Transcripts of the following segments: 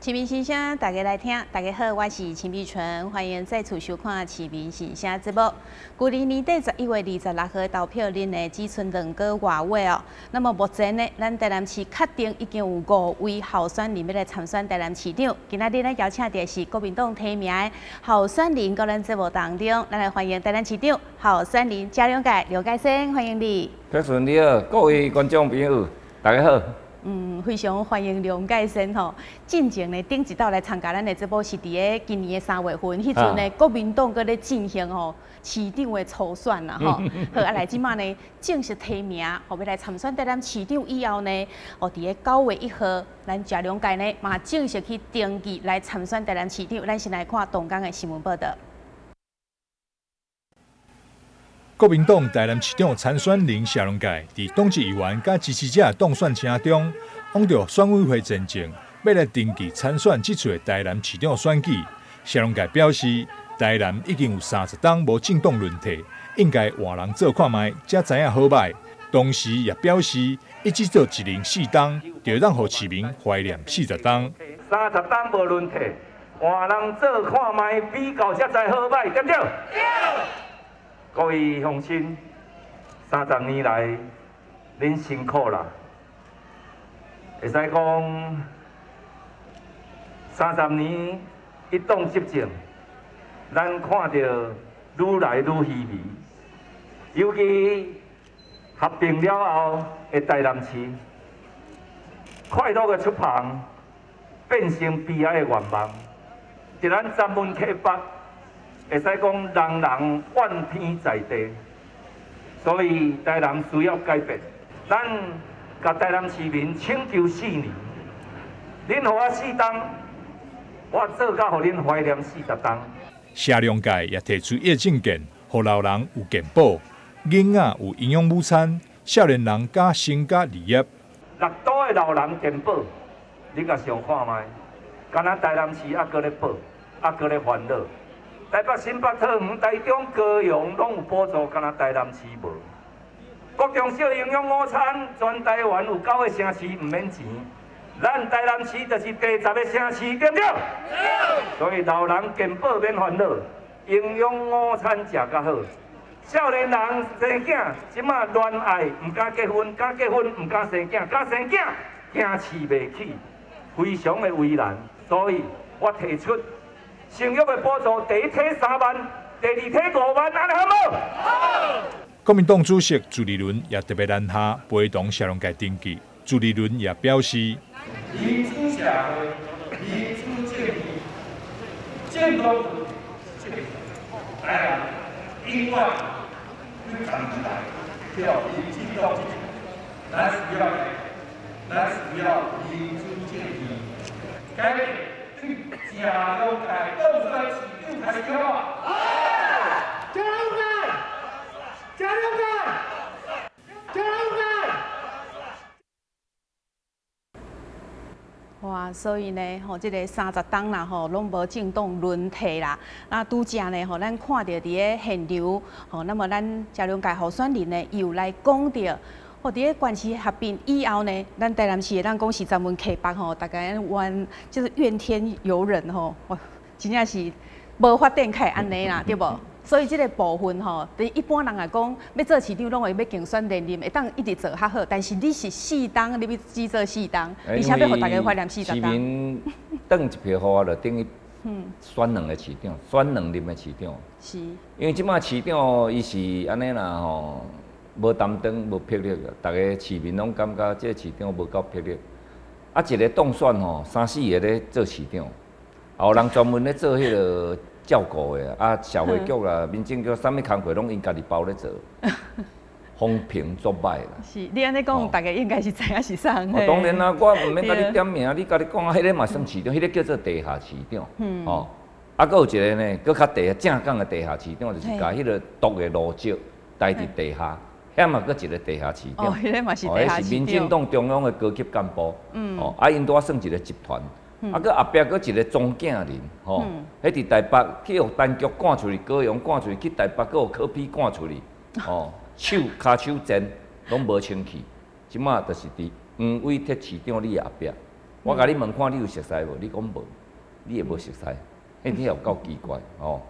市民心聲，大家來聽。大家好，我是秦碧純，歡迎再次收看《市民心聲》節目。舊年年底11月26號投票日呢，只賰2個外月哦。那麼目前呢，咱台南市確定已經有五位候選人欲來參選台南市長。今仔日咱邀請的是國民黨提名的候選人，閣咱節目當中，咱來歡迎台南市長候選人謝龍介劉介先，歡迎你。碧純你好，各位觀眾朋友，大家好。非常歡迎龍介先吼。進前呢，頂一道來參加咱的節目是佇咧今年的3月份，彼陣呢，國民黨閣咧進行吼市長的初選啦吼。好，啊來這馬呢正式提名，予欲來參選台南市長以後呢，哦，佇咧9月1號，咱謝龍介呢嘛正式去登記來參選台南市長。咱先來看當天的新聞報導。國民黨台南市長參選人謝龍介，佇黨籍議員佮支持者當選聲中，往著選委會前進，欲來登記參選這次的台南市長選舉。謝龍介表示，台南已經有30冬無政黨輪替，應該換人做看覓，才知影好䆀。同時也表示，伊只做一任4冬，就會當予市民懷念40冬。30冬無輪替，換人做看覓，比較才知好䆀，對毋對？對。各位鄉親，30年來，恁辛苦啦。會使講，三十年一黨執政，咱看著愈來愈稀微。尤其合併了後的台南市，快樂的出帆變成悲哀的願望。佇咱三門溪北，會使講人人怨天在地，所以台南需要改變。咱共台南市民請求四年，恁予我四冬，我做到予恁懷念40冬。謝龍介也提出伊的政見，予老人有健保，囡仔有營養午餐，少年人佮成家立業。6都的老人健保，你共想看覓？敢若台南市猶閣咧保，猶閣咧煩惱。台北、新北、桃園、台中、高雄攏有補助，敢若台南市無。國中小營養午餐，全台灣有九個城市毋免錢，咱台南市就是第10個城市，對毋對？所以老人健保免煩惱，營養午餐食較好。少年人生囝，這馬戀愛毋敢結婚，敢結婚毋敢生囝，敢生囝驚飼袂起，非常的為難。所以我提出，生育的補助，第一梯3萬，第二梯5萬，按呢好無？好。國民黨主席朱立倫也特別攔下陪同謝龍介登記。朱立倫也表示：民主社會、民主政治、政黨這個台南永遠會站起來，跳民進黨執政，咱需要，咱需要民主政治，改變。謝龍介當選市長開始了。謝龍介，謝龍介，謝龍介。哇，所以呢，吼，這個30冬啦，吼，攏無政黨輪替啦。那拄才呢，吼，咱看著佇咧現場，吼，那麼咱謝龍介候選人呢，又來講著。吼，佇咧縣市合併以後呢，咱台南市會當講是專門溪北吼，大家怨就是怨天尤人吼，哇，真正是無發展起來按呢啦，對無？所以這個部分吼，對一般人來講，欲做市長攏會欲競選連任，會當一直做較好。但是你是四冬，你欲只做四冬，而且欲予大家懷念40冬。市民轉一票予我，就等於選兩個市長，選兩任的市長。因為這馬市長伊是按呢啦吼。無擔當、無魄力，逐个市民攏感覺這個市長無夠魄力。啊，一個當選吼，三四個咧做市長，也有人專門咧做彼個照顧的，啊，社會局啦、民政局，啥物工課攏𪜶家己包咧做，風評足歹啦。是，你按呢講，大家應該是知影是啥。當然啦，我毋免共你點名，你家己講啊，彼個嘛算市長，彼個叫做地下市長。哦，啊，閣有一個呢，閣較地下正港的地下市長，就是共彼個毒的爐石待佇地下。遐嘛，閣一個地下市長，哦，彼個嘛是地下市長。彼是民進黨中央的高級幹部，哦，啊，𪜶拄仔算一個集團，啊，閣後壁閣一個莊敬林，吼，彼佇台北去予陳菊趕出去，高雄趕出去，去台北閣予柯 P 趕出去，哦，手跤手賤攏無清氣，這馬就是佇黃偉哲市長你後壁，我共你問看，你有熟似無？你講無，你會無熟似，彼你有夠奇怪哦，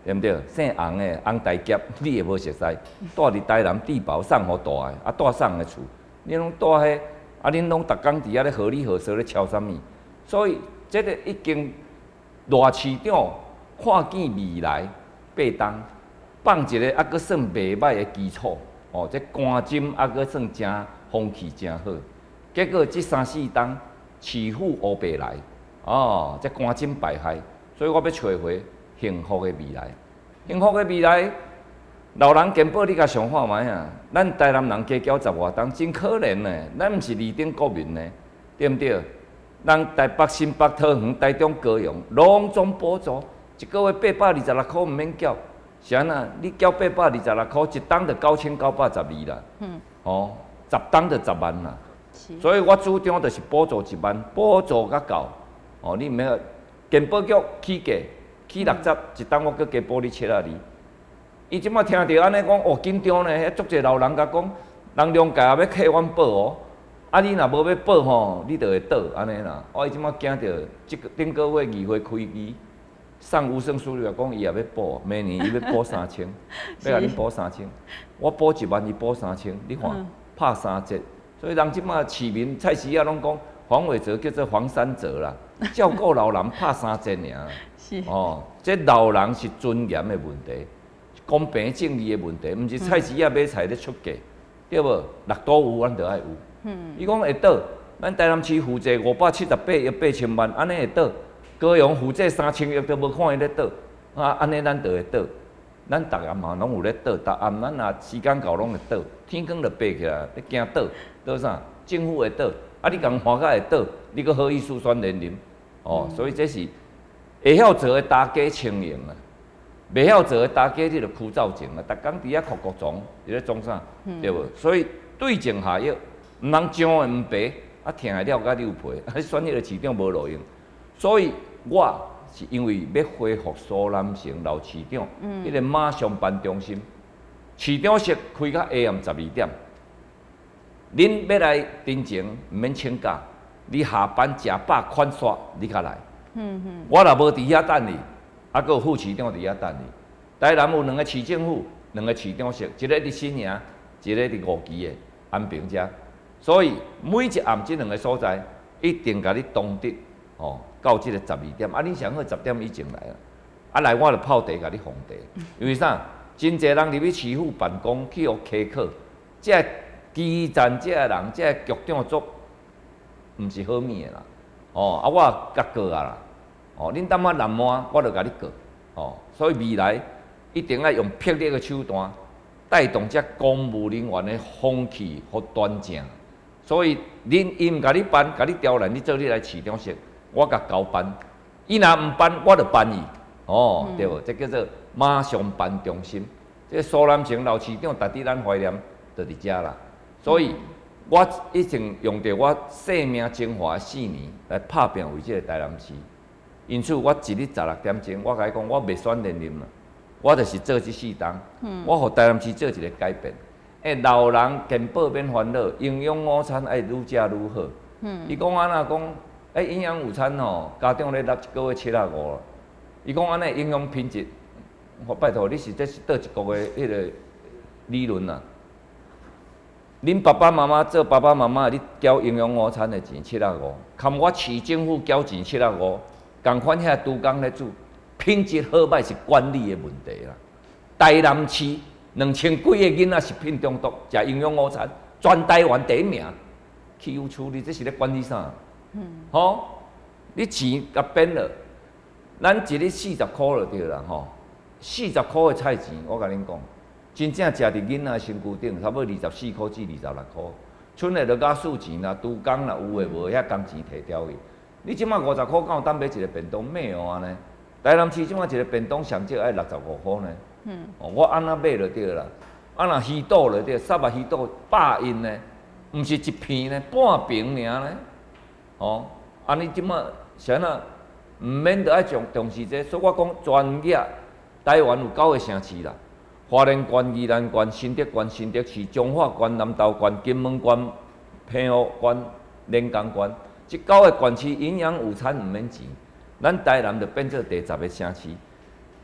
對毋對？姓洪的洪大俠，你會無熟似？住佇台南帝寶送予大的，啊蹛啥人的厝，你攏蹛彼，啊恁攏逐工佇遐咧和你和說咧吵啥物？所以這個已經賴市長看見未來8冬，放一個猶閣算袂䆀的基礎，哦，這官箴猶閣算誠風氣誠好。結果這三四冬市府烏白來，哦，這官箴敗害，所以我欲揣回幸福的未來。幸福的未來，老人健保你共想看覓啊？咱台南人加繳十外冬，真可憐呢。咱毋是二等國民呢，對毋對？人台北、新北、桃園、台中、高雄，攏總補助，一個月826箍毋免繳，是按怎？你繳八百二十六箍，一冬就9922啦。哦，10冬就10萬啦。所以我主張就是補助1萬，補助較夠。哦，你毋免健保局起價起60，一冬我閣加補你72。伊這擺聽著按呢講，哦緊張呢，遐足濟老人共講，人中介也欲契阮保哦。啊！你若無欲報吼，你就會倒按呢啦。我伊這擺驚著，這個頂個月議會開議，送吳勝書來講，伊也欲補，明年伊欲補3000，欲共恁補三千。我補1萬，伊補三千，你看拍三折。所以人這擺市民菜市仔攏講黃偉哲叫做黃三折啦，照顧老人拍三折爾。哦，這老人是尊嚴的問題，公平正義的問題，毋是菜市仔買菜咧出價，對無？六都有，阮就愛有。伊講會倒，咱台南市負債578億8千萬，按呢會倒？高雄負債3000億都無看伊咧倒，啊，按呢咱就會倒。咱逐暗嘛攏有咧倒，逐暗咱若時間到攏會倒，天光就爬起來，咧驚倒，倒啥？政府會倒，啊，你共換甲會倒，你閣好意思選連任？哦，所以這是會曉做的大家清閒啊，袂曉做的大家你就枯燥症啊，逐工佇遐哭哭裝，佇咧創啥？對無？所以對症下藥。毋通上的毋白，啊疼的了甲溜皮，啊選彼個市長無路用，所以我是因為欲恢復蘇南成老市長，彼個馬上辦中心，市長室開到下暗12點，恁欲來陳情毋免請假，你下班食飽睏煞，你較來。我若無佇遐等你，啊閣有副市長佇遐等你。台南有兩個市政府，兩個市長室，一個佇新營，一個佇五期的安平遮。所以每一暗這兩個所在，一定共你當得哦，到這個12點。啊，恁上好10點以前來啊，啊來我就泡茶共你奉茶。因為啥？真濟人入去市府辦公去予溪考，這基層這個人，這個局長足毋是好物的啦。哦，啊我共告啊啦。哦，恁淡仔難滿，我就共你告。哦，所以未來一定愛用霹靂的手段，帶動這公務人員的風氣予端正。所以，恁伊毋共你辦，共你刁難，你做你來市長室，我共交辦。伊若毋辦，我就辦伊。哦，對無？這叫做馬上辦中心。這蘇南成老市長，值得咱懷念，就佇遮啦。所以，我已經用著我生命精華4年來拍拚為這個台南市。因此，我一日16點鐘，我共伊講，我袂選連任啦，我就是做這4冬，我予台南市做一個改變。欸，老人健保免煩惱，營養午餐愛愈食愈好。伊講按怎講？欸，營養午餐吼，家長咧納一個月75啦。伊講按呢營養品質，我拜託你是這是佗一國的彼個理論啊？恁爸爸媽媽做爸爸媽媽，你繳營養午餐的錢75，含我市政府繳錢75，仝款遐廚工咧煮，品質好䆀是管理的問題啦。台南市2000幾個囡仔食品中毒，食營養午餐，全台灣第一名，去有處理，這是咧管理啥？吼，你錢共變了，咱一日40箍就對啦，吼，40箍的菜錢，我共恁講，真正食佇囡仔身軀頂，差不多24箍至26箍，賰的著軋數錢啦、廚工啦，有的無的遐工錢提掉去。你這擺50箍敢有當買一個便當？沒有按呢。台南市這擺一個便當上少愛65箍呢。哦，我按怎買就對啦。啊，若魚肚就對，虱目魚肚百印呢，毋是一片呢，半瓶爾呢。哦，啊，你這擺是按怎？毋免著愛重重視這個，所以我講專業，台灣有九個城市啦，花蓮縣、宜蘭縣、新竹縣、新竹市、彰化縣、南投縣、金門縣、澎湖縣、連江縣，這九个縣市營養午餐毋免錢，咱台南就變做第10個城市。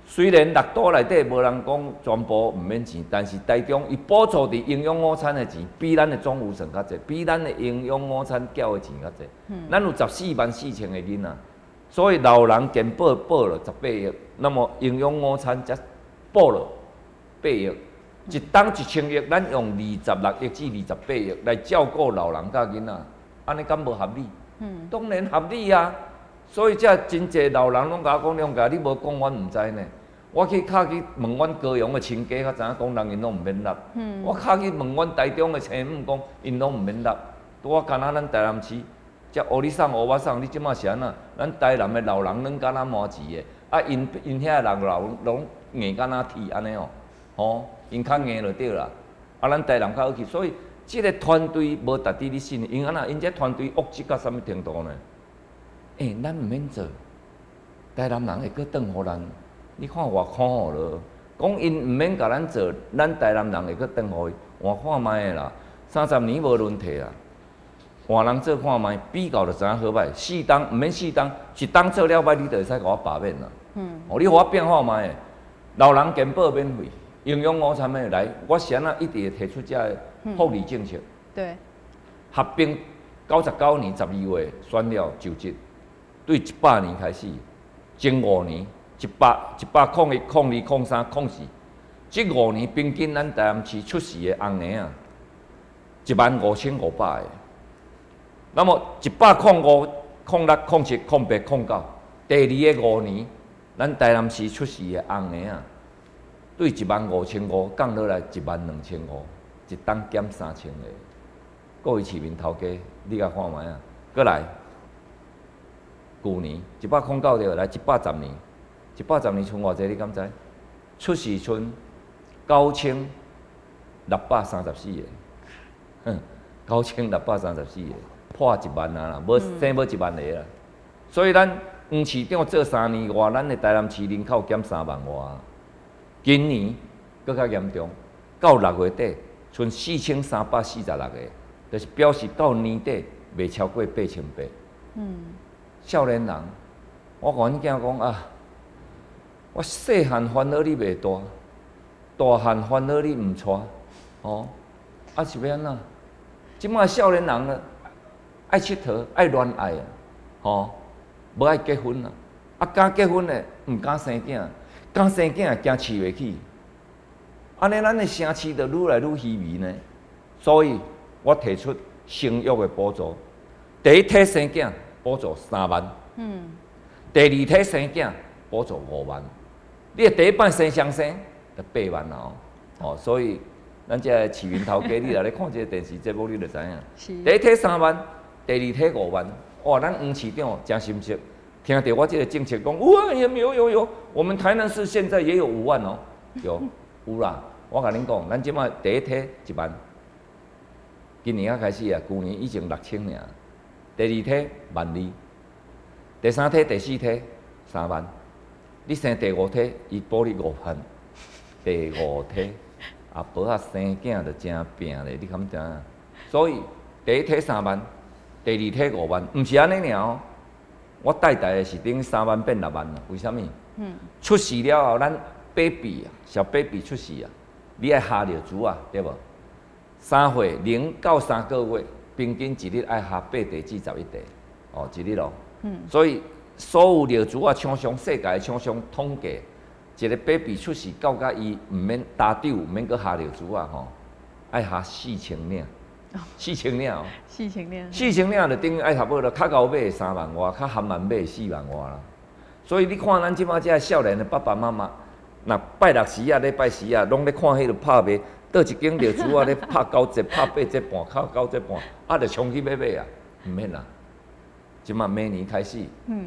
雖然六都內底無人講全部毋免錢，但是台中伊補助佇營養午餐的錢，比咱的總預算較濟，比咱的營養午餐繳的錢較濟。咱有14萬4千個囡仔，所以老人健保補了18億，那麼營養午餐才補了8億，一冬1000億，咱用26億至28億來照顧老人佮囡仔，按呢敢無合理？當然合理啊！所以這真濟老人攏共我講，兩家你無講，阮毋知呢。我去敲去問阮高雄的親家，較知影講人𪜶攏毋免納。我敲去問阮台中的親母講，𪜶攏毋免納。拄我敢若咱台南市，這烏里送烏巴送，你這馬是按怎？咱台南的老人攏敢若麻糍的，啊，𪜶𪜶遐人老攏硬敢若鐵按呢哦，吼，𪜶較硬就對啦。啊，咱台南較好去，所以這个團隊無值得你信，𪜶按怎？𪜶這團隊惡質到啥物程度呢？欸，咱毋免做，台南人會閣轉予咱。你看偌可惡囉，講𪜶毋免共咱做，咱台南人會閣轉予伊，換看覓啦。30年無輪替啊，換人做看覓，比較就知影好歹。四冬毋免四冬，一冬做了歹，你就會使共我罷免啦。哦，你予我變看覓，老人健保免費，營養午餐免來，我是按怎一直會提出這个福利政策。合併99年12月選了就職，對100年開始，前五年。一百、101、空二、空三、空四，這五年平均咱台南市出世的紅嬰仔，15,500個。那麼105、06、07、08、09，第二个五年，咱台南市出世的紅嬰仔，對15,500降落來12,500，一冬減3,000個。各位市民頭家，你共看覓仔？閣來，舊年109對，來110年。110年賰偌濟？你敢知？出世賰9634個，哼，9634個，破1萬啊啦，無生無1萬個啦。所以咱黃市長做3年外，咱的台南市人口減3萬外。今年閣較嚴重，到6月底賰4346個，就是表示到年底袂超過8800。少年人，我共阮囝講啊。我細漢煩惱你袂大，大漢煩惱你毋娶，吼，啊是欲按怎？這馬少年人啊，愛𨑨迌，愛戀愛啊，吼，無愛結婚啊，啊敢結婚的，毋敢生囝，敢生囝驚飼袂起，按呢咱的城市就愈來愈稀微呢。所以我提出生育的補助，第一胎生囝補助3萬，第二胎生囝補助5萬。你第一擺生雙生，就8萬啦哦，哦，所以咱這个市民頭家，你若咧看這个電視節目，你就知影。第一胎3萬，第二胎5萬，哇！咱黃市長誠心實，聽著我這个政策講，哇，有有有，我們台南市現在也有5萬哦，有有啦。我共恁講，咱這馬第一胎1萬，今年仔開始啊，舊年已經6千爾，第二胎1.2萬，第三胎、第四胎3萬。你生第五胎，伊補你5萬。第五胎，阿婆仔生囝就誠拚咧，你敢知影？所以第一胎3萬，第二胎5萬，毋是按呢爾哦。我代代的是等於3萬變6萬啦。為啥物？出世了後，咱 baby 啊，小 baby 出世啊，你愛煠尿苴仔，對無？3歲0到3個月，平均一日愛煠8塊至11塊，哦，一日哦。所以所有尿苴仔廠商，世界廠商統計，一個 baby 出世到甲伊毋免焦搝，毋免閣煠尿苴仔吼，愛煠4,000領，四千領哦。 4,000領。四千領就等於愛差不多，較𠢕買3萬外，較含慢買4萬外啦。所以你看咱這馬這少年的爸爸媽媽，若拜六時啊、禮拜時啊，攏咧看彼个拍賣，佗一間尿苴仔咧拍9折、拍8折半、拍9折半，啊，就衝去欲買啊，毋免啦。這馬明年開始，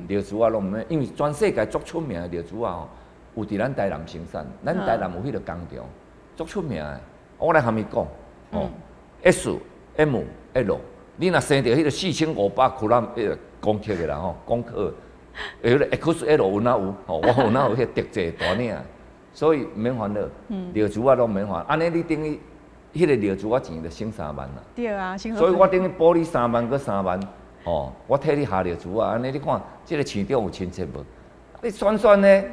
尿苴仔攏毋免，因為全世界足出名的尿苴仔吼，有佇咱台南生產，咱台南有彼个工廠，足出名的。我來含伊講，哦，S、M、L，你若生著彼个4500克彼个公克的啦吼，公克，彼个 XL 有哪有？吼，我有哪有彼个特製大領，所以毋免煩惱，尿苴仔攏毋免煩，按呢你等於彼个尿苴仔錢就省3萬啦。對啊，所以我等於補你3萬閣3萬。哦，我替你下尿珠仔，按呢你看，這个市長有親切無？你選選呢，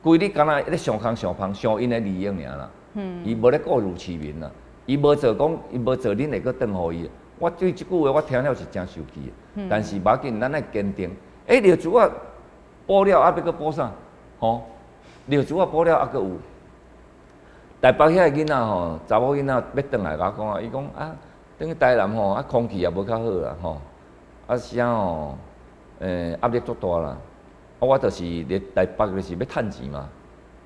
規日敢若咧想空想芳，想𪜶的利益爾啦。伊無咧顧慮市民啦，伊無做講，伊無做，恁會閣轉予伊。我對這句話我聽了是誠受氣的。但是無要緊，咱愛堅定。欸，尿珠仔補了，啊欲閣補啥？吼，尿珠仔補了，啊閣有。台北遐个囡仔吼，查某囡仔欲轉來共我講啊，伊講啊，轉去台南吼，啊空氣也無較好啦吼，啊啥吼，壓力足大啦。啊，我就是佇台北就是欲趁錢嘛，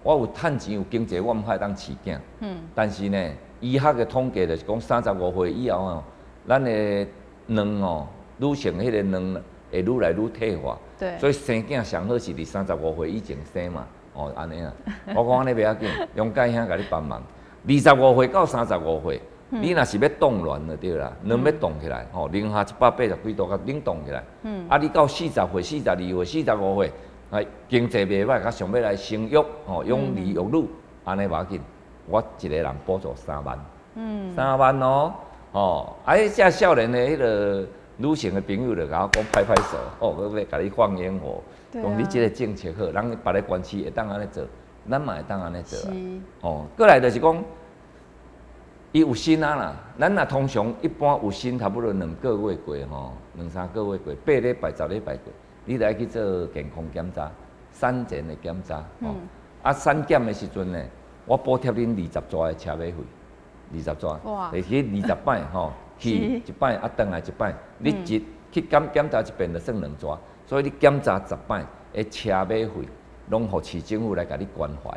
我有趁錢有經濟，我毋會當飼囝。但是呢，醫學的統計就是講，35歲以後吼，咱的卵吼，女性彼個卵會愈來愈退化。所以生囝上好是佇三十五歲以前生嘛。哦，按呢啊，我講按呢袂要緊，龍介兄共你幫忙。25歲到35歲，你若是欲凍卵就對啦，卵欲凍起來，吼，零下180幾度，共冷凍起來。啊，你到40歲、42歲、45歲，啊，經濟袂䆀，較想欲來生育，吼，養兒育女，按呢無要緊，我一個人補助三萬。3萬哦，吼，啊，彼遮少年的彼个女性的朋友就共我講拍拍手，哦，閣欲共你放煙火。講你這个政策好，人別个縣市會當按呢做，咱嘛會當按呢做啊。哦，過來就是講，伊有薪啊啦。咱若通常一般有薪差不多兩個月過吼，兩三個月過，八禮拜、10禮拜過，你就愛去做健康檢查、產前的檢查。吼，啊，產檢的時陣呢，我補貼恁二十逝的車馬費，二十逝，就是去二十擺吼，去一擺啊，轉來一擺，你一去檢檢查一遍就算兩逝。所以你檢查十擺的車馬費，攏予市政府來共你關懷。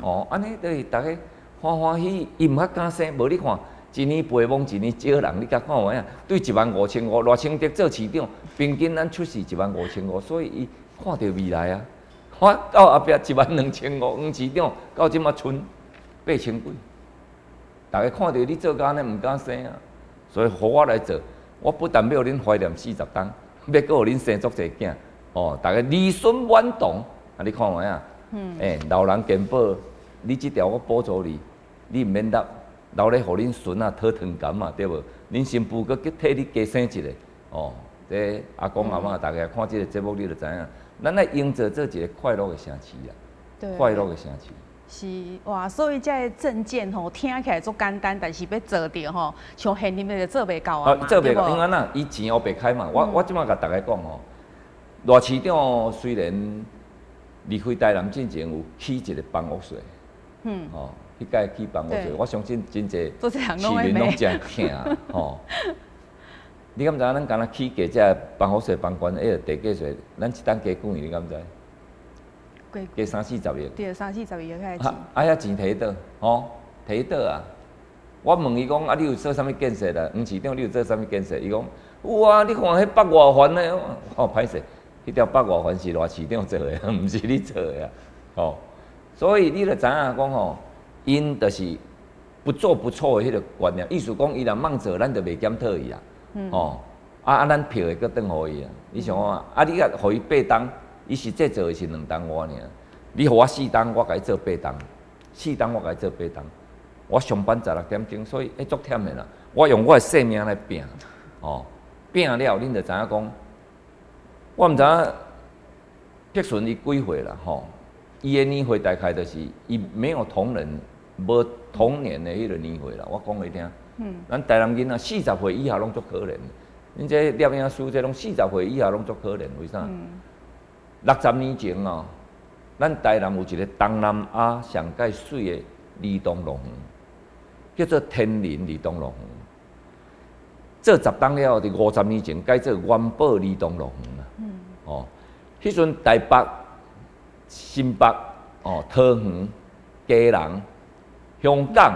哦，按呢就是逐家歡歡喜喜，伊毋較敢生，無你看，一年陪墓，一年少人，你共看有影？對1.55萬，賴清德做市長，平均咱出世1.55萬，所以伊看著未來啊。我到後壁1.25萬，黃市長到這馬賰8千幾，逐家看著你做甲按呢，毋敢生啊。所以予我來做，我不但欲予恁懷念40冬。欲閣予恁生足濟囝，哦，逐家兒孫滿堂，啊，你看覓啊？欸，老人健保，你這條我補助你，你毋免納，留咧予恁孫仔討糖甘嘛，對無？恁新婦閣替你加生一个，哦，這阿公阿嬤，逐家看這个節目，你就知影，咱愛營造做一个快樂的城市啊，快樂的城市。是哇，所以這个政見吼聽起來足簡單，但是欲做著吼，像現任的就做袂到啊嘛。做袂到，因為按怎？伊錢烏白開嘛。我這馬共逐家講吼，賴市長雖然離開台南進前有起一个房屋稅，吼，彼屆起房屋稅，我相信真濟市民攏誠疼吼。你敢知影咱敢若起價這房屋稅、房管彼个地價稅，咱一冬加幾年？你敢知？加三四十億。對，三四十億開始。啊，遐錢提佗？吼，提佗啊？我問伊講啊，你有做啥物建設啦？黃市長，你有做啥物建設？伊講有啊，你看彼北外環呢？哦，歹勢，彼條北外環是賴市長做的，毋是你做的啊。吼，所以你就知影講吼，𪜶就是不做不錯的彼个觀念，意思講伊若茫做，咱就袂檢討伊啊。吼，啊啊，咱票會閣轉予伊啊。你想看，啊，你若予伊八冬，伊實際做的是兩冬外爾。你予我四冬，我共伊做八冬；四冬我共伊做八冬。我上班十六點鐘，所以彼足忝的啦。我用我的性命來拼，吼，拼了，恁就知影講，我毋知影柏純伊幾歲啦，吼，伊的年歲大概就是伊沒有童年，無童年的彼个年歲啦。我講予你聽，咱台南囡仔四十歲以下攏足可憐。恁這攝影師這攏四十歲以下攏足可憐，為啥？60年前哦，咱台南有一个東南亞上蓋媠的兒童樂園，叫做天林兒童樂園。做十冬了後，佇50年前改做元寶兒童樂園啦。哦，彼陣台北、新北、哦桃園、基隆、香港、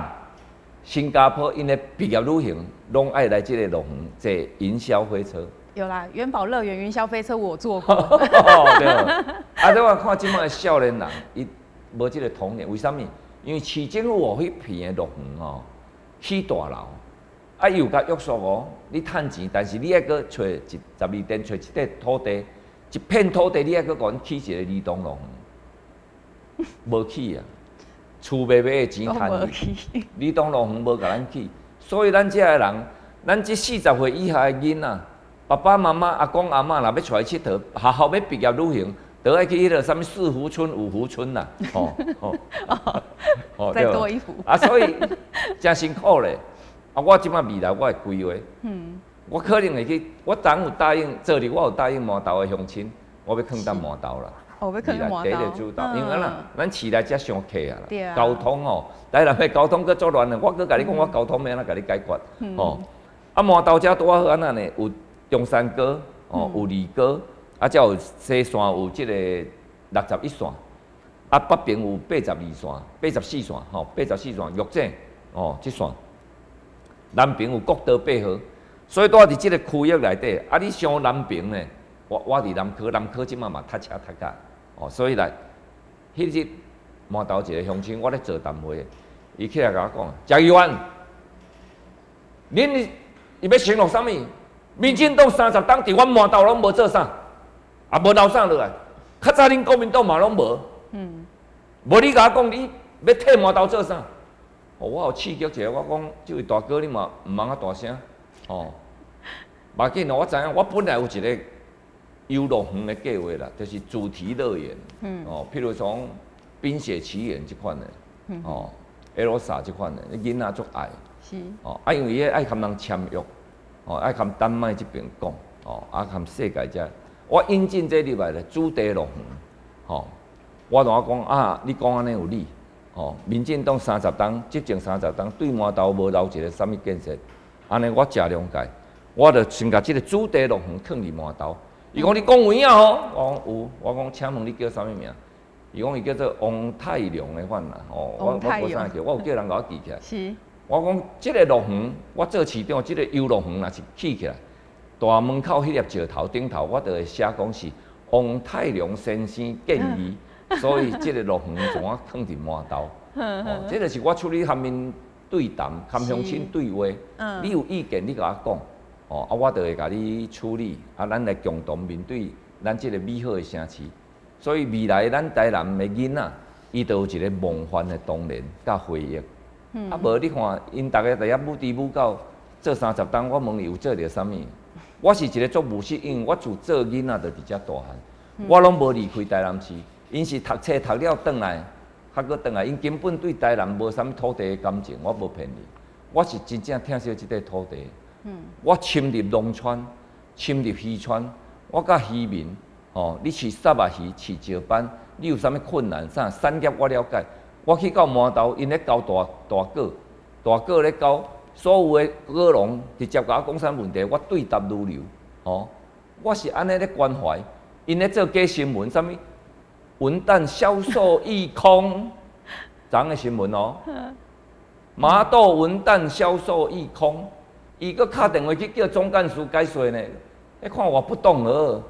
新加坡，𪜶的畢業旅行攏愛來這个樂園坐雲霄飛車。有啦，元寶樂園雲霄飛車我坐過。對。啊，你我看這擺的少年人，伊無這个童年，為啥物？因為市政府哦，彼片的樂園哦，起大樓，啊，伊有共約束哦，你趁錢，但是你愛閣揣一12點揣一塊土地，一片土地你愛閣共阮起一个兒童樂園，無起啊，厝賣賣的錢趁去，兒童樂園無共咱起，所以咱遮的人，咱這四十歲以下的囡仔，爸爸媽媽、阿公阿嬤若欲帶去𨑨迌，學校欲畢業旅行，都愛去彼个啥物四湖村、五湖村啦，吼吼吼，再多一幅啊，所以誠辛苦咧。啊，我這擺未來我的規劃，我可能會去，我昨有答應，昨日我有答應麻豆的鄉親，我欲囥佇麻豆啦。哦，欲囥佇麻豆。主導，因為啦，咱市內遮傷客啊啦，交通吼，台南的交通閣足亂的，我閣共你講，我交通欲按怎共你解決？吼，啊麻豆遮拄仔好按怎呢？有中山高，哦，有二高，啊，才有西線有這個61線，啊，北邊有82線、84線，吼，84線玉井，哦，這線，南邊有國道8號，所以拄仔佇這個區域內底，啊，你傷南邊呢？我佇南科，南科這擺嘛塞車塞甲，哦，所以來，彼日麻豆一個鄉親，我咧座談會，伊起來共我講，蔣議員，恁伊欲承諾啥物？民進黨30冬佇阮麻豆攏無做啥，也無留啥落來。較早恁國民黨嘛攏無，無你共我講，你欲替麻豆做啥？哦，我有刺激一下，我講這位大哥，你嘛毋通較大聲，哦，無要緊，我知影，我本來有一個遊樂園的計劃啦，就是主題樂園，哦，譬如講《冰雪奇緣》這款的，哦，艾爾莎這款的，囡仔足愛，哦，啊，因為伊愛共人簽約，哦，愛共丹麥這邊講，哦，啊，共世界遮，我引進這入來咧主題樂園，吼，我同我講啊，你講按呢有理，吼，民進黨三十冬執政三十冬，對麻豆無留一个啥物建設，按呢我誠諒解，我就先共這个主題樂園囥佇麻豆。伊講你講有影吼，我講有，我講請問你叫啥物名？伊講伊叫做王泰良的款啦，吼，我無啥叫，我有叫人共我記起來。我講這个樂園，我做市長，這个遊樂園若是起起來，大門口彼粒石頭頂頭，我就會寫講是王泰良先生建議，所以這个樂園將我囥佇麻豆。哦，這个是我處理和𪜶對談、和鄉親對話。你有意見，你共我講。哦，啊，我就會共你處理，啊，咱來共同面對咱這个美好的城市。所以未來咱台南的囡仔，伊就有一个夢幻的童年佮回憶。啊，無你看，𪜶逐个佇遐舞豬舞狗做30冬，我問伊有做著啥物？我是一个足務實，因為我自做囡仔就佇遮大漢，我攏無離開台南市。𪜶是讀冊讀了轉來，較閣轉來，𪜶根本對台南無啥物土地的感情，我無騙你，我是真正疼惜這塊土地。我深入農村，深入漁村，我佮漁民，吼，你飼虱目魚、飼石斑，你有啥物困難？啥產業我了解。我去到麻豆，𪜶咧交大大果，大果咧交，所有的果農直接共我講啥問題，我對答如流。吼，我是按呢咧關懷，𪜶咧做假新聞，啥物文旦銷售一空，昨昏的新聞哦。麻豆文旦銷售一空。伊閣敲電話去叫總幹事解說呢，你看我不懂哦。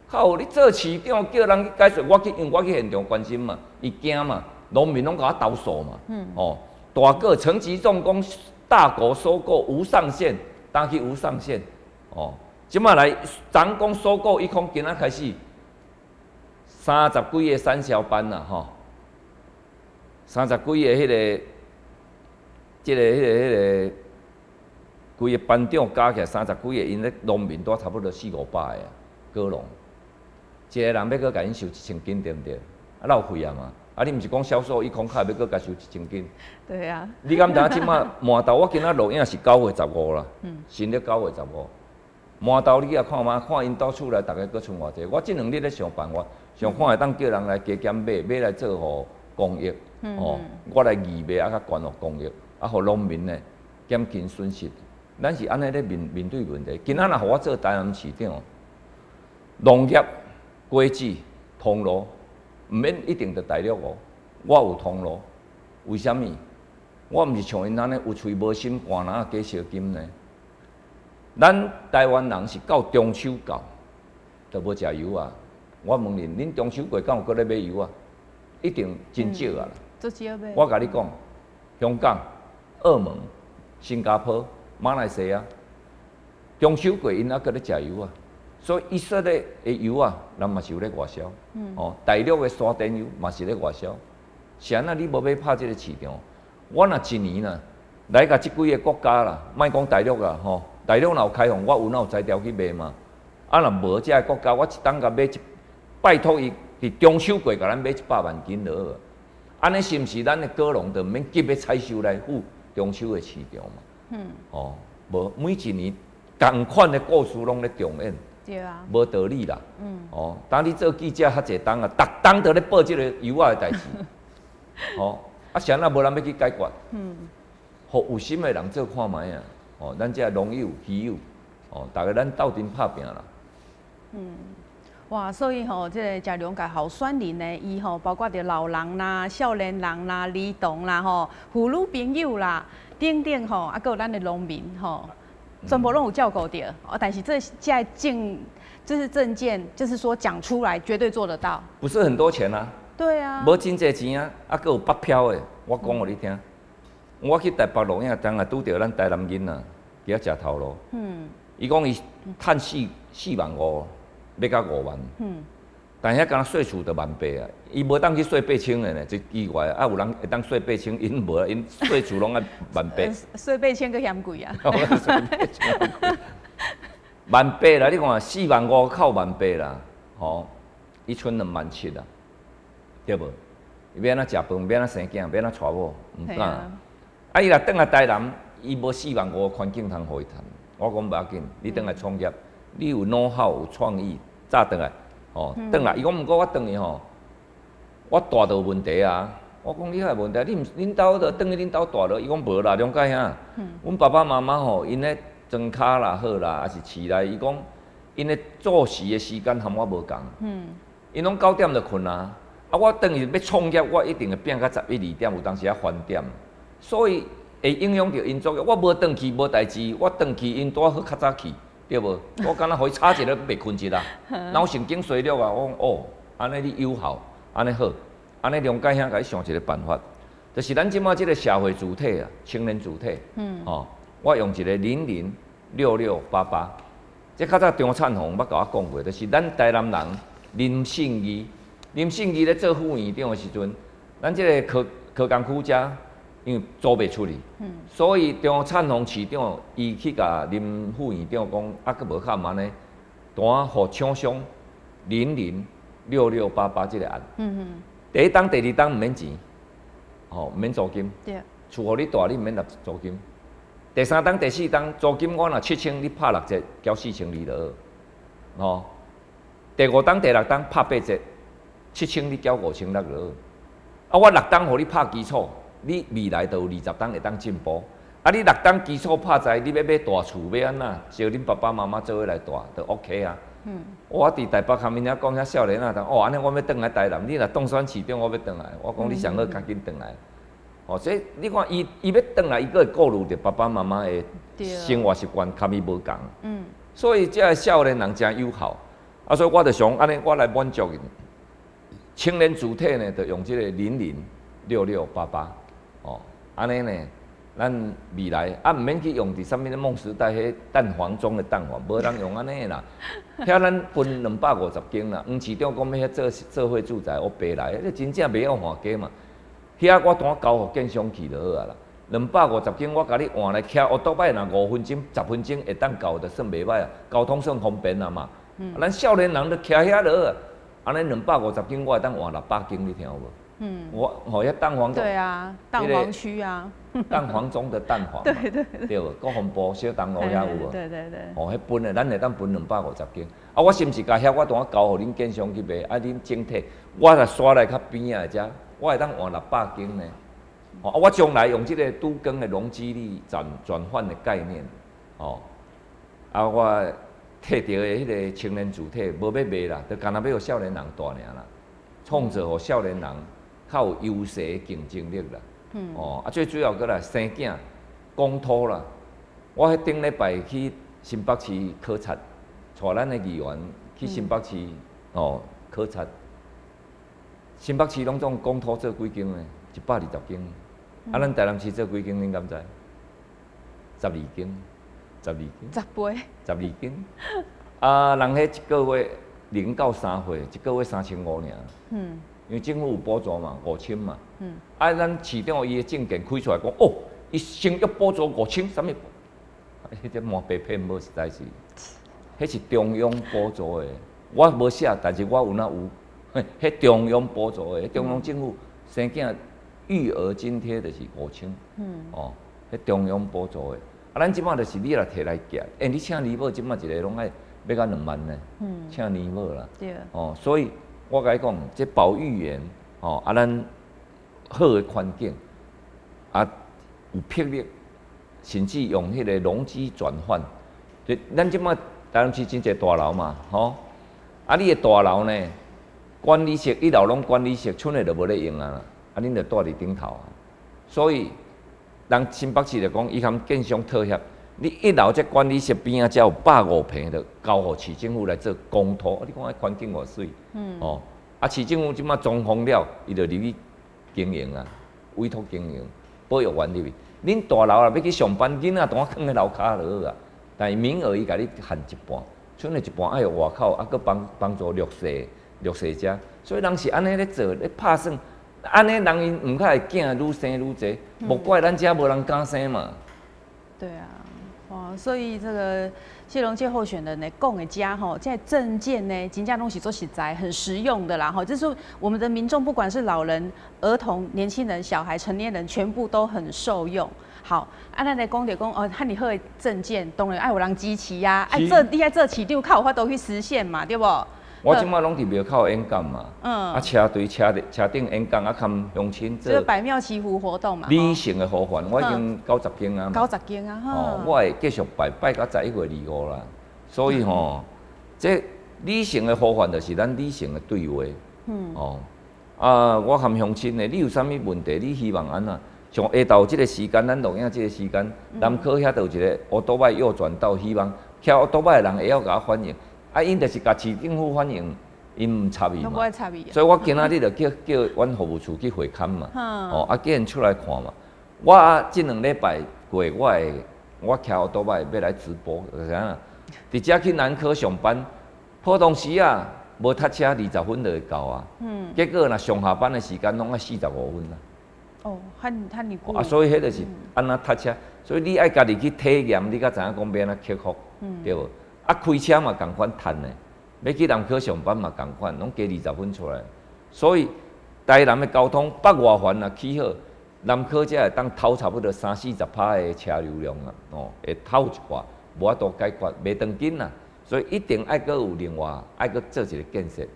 靠！你做市長叫人去解說，我去，因為我去現場關心嘛，伊驚嘛，農民攏共我投訴嘛。哦，大果陳吉仲講大果收購無上限，當去無上限。哦，這擺來昨講收購一空，今仔開始三十幾个產銷班啦，吼，三十幾个彼个，這个、彼个、彼个。規个班長加起來三十幾个，𪜶咧農民都差不多四五百个果農，一个人欲閣共𪜶收1000斤對毋對？啊浪費啊嘛！啊你毋是講銷售一空，較欲閣共收1000斤？對啊。你敢知影這擺麻豆？我今仔錄影是9月15啦，新曆9月15。麻豆你去看覓？看𪜶兜厝內逐个閣賰偌濟？我這兩日咧想辦法，想看會當叫人來加減買，買來做予公益，哦，我來義賣啊，較捐予公益，啊，予農民呢減輕損失。咱是按呢咧面面對問題。今仔若予我做台南市長，農業、果子、通路，毋免一定著大陸哦。我有通路，為啥物？我毋是像𪜶按呢有喙無心，寒籃仔假燒金呢？咱台灣人是到中秋到，就無食油啊。我問恁，恁中秋過敢有閣咧買油啊？一定真少啊啦。我共你講，香港、澳門、新加坡、馬來西亞，中秋過𪜶猶閣咧食油啊，所以以色列的油啊，人嘛是有咧外銷。哦，大陸的沙甸油嘛是咧外銷。是按怎你無欲拍這个市場？我若一年啦，來共這幾个國家啦，莫講大陸啊，吼，大陆若有開放，我有哪有才調去賣嘛？啊，若無這个國家，我一冬共買一，拜託伊佇中秋過共咱買100萬斤就好。按呢是毋是咱的果農就毋免急欲採收來赴中秋的市場嘛？哦，無每一年仝款的故事攏咧重演。對啊。無道理啦。哦，當你做記者較濟冬啊，逐冬都咧報這個油仔的代誌。哦，啊，啥若無人欲去解決？予有心的人做看覓啊！哦，咱這農友、漁友，哦，逐家咱鬥陣拍拚啦。哇，所以吼，這个食糧界候選人呢，伊吼包括著老人啦、少年人啦、兒童啦、吼婦女朋友啦等等吼，啊，閣有咱的農民吼，全部攏有照顧著。哦，但是這這政這是政見，就是說講出來絕對做得到。不是很多錢啊。對啊。無真濟錢啊，啊，閣有北漂的，我講予你聽。我去台北錄影，當下拄著咱台南囡仔，佇遐食頭路。伊講伊趁4萬5，欲到5萬。但遐敢若稅厝就萬八啊，伊無當去稅8000的呢，真奇怪啊！有人會當稅八千，𪜶無啊，𪜶稅厝攏愛萬八。稅八千閣嫌貴啊！萬八啦，你看4萬5扣萬八啦，吼，伊賰2萬7啊，對無？伊欲按怎食飯？欲按怎生囝？欲按怎娶某？毋敢。啊！伊若轉來台南，伊無四萬五環境通予伊趁。我講無要緊，你轉來創業，你有腦好有創意，早轉來，吼，轉來。伊講毋過我轉去吼，我蹛就有問題啊。我講你哪會問題？你毋恁兜就轉去恁兜蹛落。伊講無啦，了解兄。阮爸爸媽媽吼，𪜶咧莊跤啦好啦，抑是市內，伊講𪜶咧作息的時間和我無仝。𪜶攏9點就睏啊。啊，我轉去欲創業，我一定會拚到十一二點，有當時仔翻點。所以會影響著𪜶作業。我無轉去無代誌，我轉去𪜶拄好較早去，對無？我敢若予伊吵一日袂睏一啦，腦神經衰弱啊！我講哦，按呢你有效，按呢好，按呢梁介兄共你想一個辦法，就是咱這馬這個社會主體啊，青年主體，哦，我用一個006688，這較早張燦鴻捌共我講過，就是咱台南人林信義，林信義咧做副院長的時陣，咱這個科工區遮。因為租袂出去，所以張燦鴻市長伊去共林副院長講，啊，閣無較毋按呢，單予廠商006688這個案。第一冬、第二冬毋免錢，吼，毋免租金。厝予你蹛，你毋免納租金。第三冬、第四冬租金我若7000，你拍6折，繳4200就好。吼，第五冬、第六冬拍8折，7000你繳5600就好。啊，我六冬予你拍基礎。你未來就有20冬會當進步，啊！你六冬基礎拍在，你欲買大厝欲按怎？招恁爸爸媽媽做伙來蹛，就 OK 啊。我佇台北佮𪜶遐講遐少年仔，哦，按呢我欲轉來台南，你若當選市長，我欲轉來。我講你上好較緊轉來。哦，所以你看伊伊欲轉來，伊閣會顧慮著爸爸媽媽的生活習慣，佮伊無仝。所以這个少年人誠有效，啊，所以我就想按呢，我來滿足𪜶。青年主體呢，就用這個006688。哦，按呢呢，咱未來啊，毋免去用佇啥物夢時代彼蛋黃中的蛋黃，無人用按呢啦。遐咱分250間啦，黃市長講欲遐做社會住宅，我白來，這真正袂曉換家嘛。遐我當交予建商去就好啊啦。250間我共你換來騎烏托擺，若5分鐘、10分鐘會當到，就算袂䆀啊。交通算方便啊嘛。咱少年人就騎遐就好啊。按呢250間我會當換600間，你聽有無？我吼遐蛋黃，對啊，蛋黃區啊，蛋黃中的蛋黃，對對對，國防部小東路遐有無？對對對，吼，彼分的，咱會當分250間。啊，我是毋是共遐我當交予恁建商去賣？啊，恁整體，我若徙來較邊仔的遮，我會當換600間呢。哦，啊，我將來用這個都更的容積率轉轉換的概念，哦，啊，我摕著的彼個青年主體無欲賣啦，就干焦欲予少年人蹛爾啦，創造予少年人較有優勢競爭力啦，哦，啊最主要閣來生囝，講土啦。我彼頂禮拜去新北市考察，帶咱的議員去新北市哦考察。新北市攏總公土做幾間呢？120間。啊，咱台南市做幾間？恁敢知？12間，十二間。10倍。十二間。啊，人彼一個月0到3歲，一個月3500爾。因為政府有補助嘛，5000嘛。啊，咱市長伊的證件開出來講，哦，伊先欲補助五千，啥物？彼个瞒白骗某實在是，彼是中央補助的，我無寫，但是我有哪有，彼中央補助的，中央政府生囝育兒津貼就是5000，哦，彼中央補助的，啊，咱這擺就是你若提來寄，欸，你請兒某這擺一个攏愛欲到2萬呢，請兒某啦，哦，所以我共你講，這保育員，哦，啊，咱好的環境，啊，有魄力。甚至用彼个容積轉換，就咱這擺台南市真濟大樓嘛，吼，啊，你的大樓呢，管理室一樓攏管理室，賰的就無咧用啊，啊，恁就蹛佇頂頭啊。所以，人新北市就講，伊含建商妥協，你一樓這管理室邊仔才有150坪，就交予市政府來做公托，啊，你看彼環境偌媠，哦，啊，市政府這擺裝潢了，伊就入去經營啊，委託經營，保育員入去。恁大樓若欲去上班，囡仔當囥佇樓跤就好啊。但是名額伊共你限一半，賰的一半愛予外口，啊，閣幫幫助弱勢弱勢者。所以人是按呢咧做，咧拍算，按呢人𪜶毋較會囝愈生愈濟，莫怪咱遮無人敢生嘛。對啊，哇，所以這個謝龍介候選人呢，講的遮吼，這政見呢，真正攏是足實在、很實用的啦吼。就是我們的民眾，不管是老人、兒童、年輕人、小孩、成年人，全部都很受用。好，啊，咱來講著講哦，遐爾好的政見，當然愛有人支持呀，愛做你愛做市長，較有法度去實現嘛，對無？我這擺攏佇廟口演講嘛，啊，車隊車車頂演講，啊，含鄉親做。這個百廟祈福活動嘛。理性的呼喚，我已經90間啊。90間啊！哦，我會繼續拜拜到11月25啦。所以吼，這理性的呼喚就是咱理性的對話。哦，啊，我含鄉親的，你有啥物問題？你希望按怎？像下晝這個時間，咱錄影這個時間，南科遐就有一個烏多擺右轉道，希望騎烏多擺的人會曉共我反映。啊，𪜶就是共市政府反映，𪜶毋插伊嘛。所以我今仔日就叫叫阮服務處去會勘嘛。哦，啊，叫𪜶出來看嘛。我這兩禮拜過，我會我騎烏多擺欲來直播，就是按怎？佇遮去南科上班，普通時啊，無塞車20分就會到啊。結果若上下班的時間攏愛45分啊。哦，遐遐爾久。啊，所以彼就是按怎塞車，所以你愛家己去體驗，你才知影講欲按怎克服，對無？啊，開車嘛仝款趁的，欲去南科上班嘛仝款，攏加20分出來。所以台南的交通北外環若起好，南科才會當偷差不多三四十趴的車流量啊，哦，會偷一寡，無法度解決，袂當緊啦。所以一定愛閣有另外愛閣做一個建設。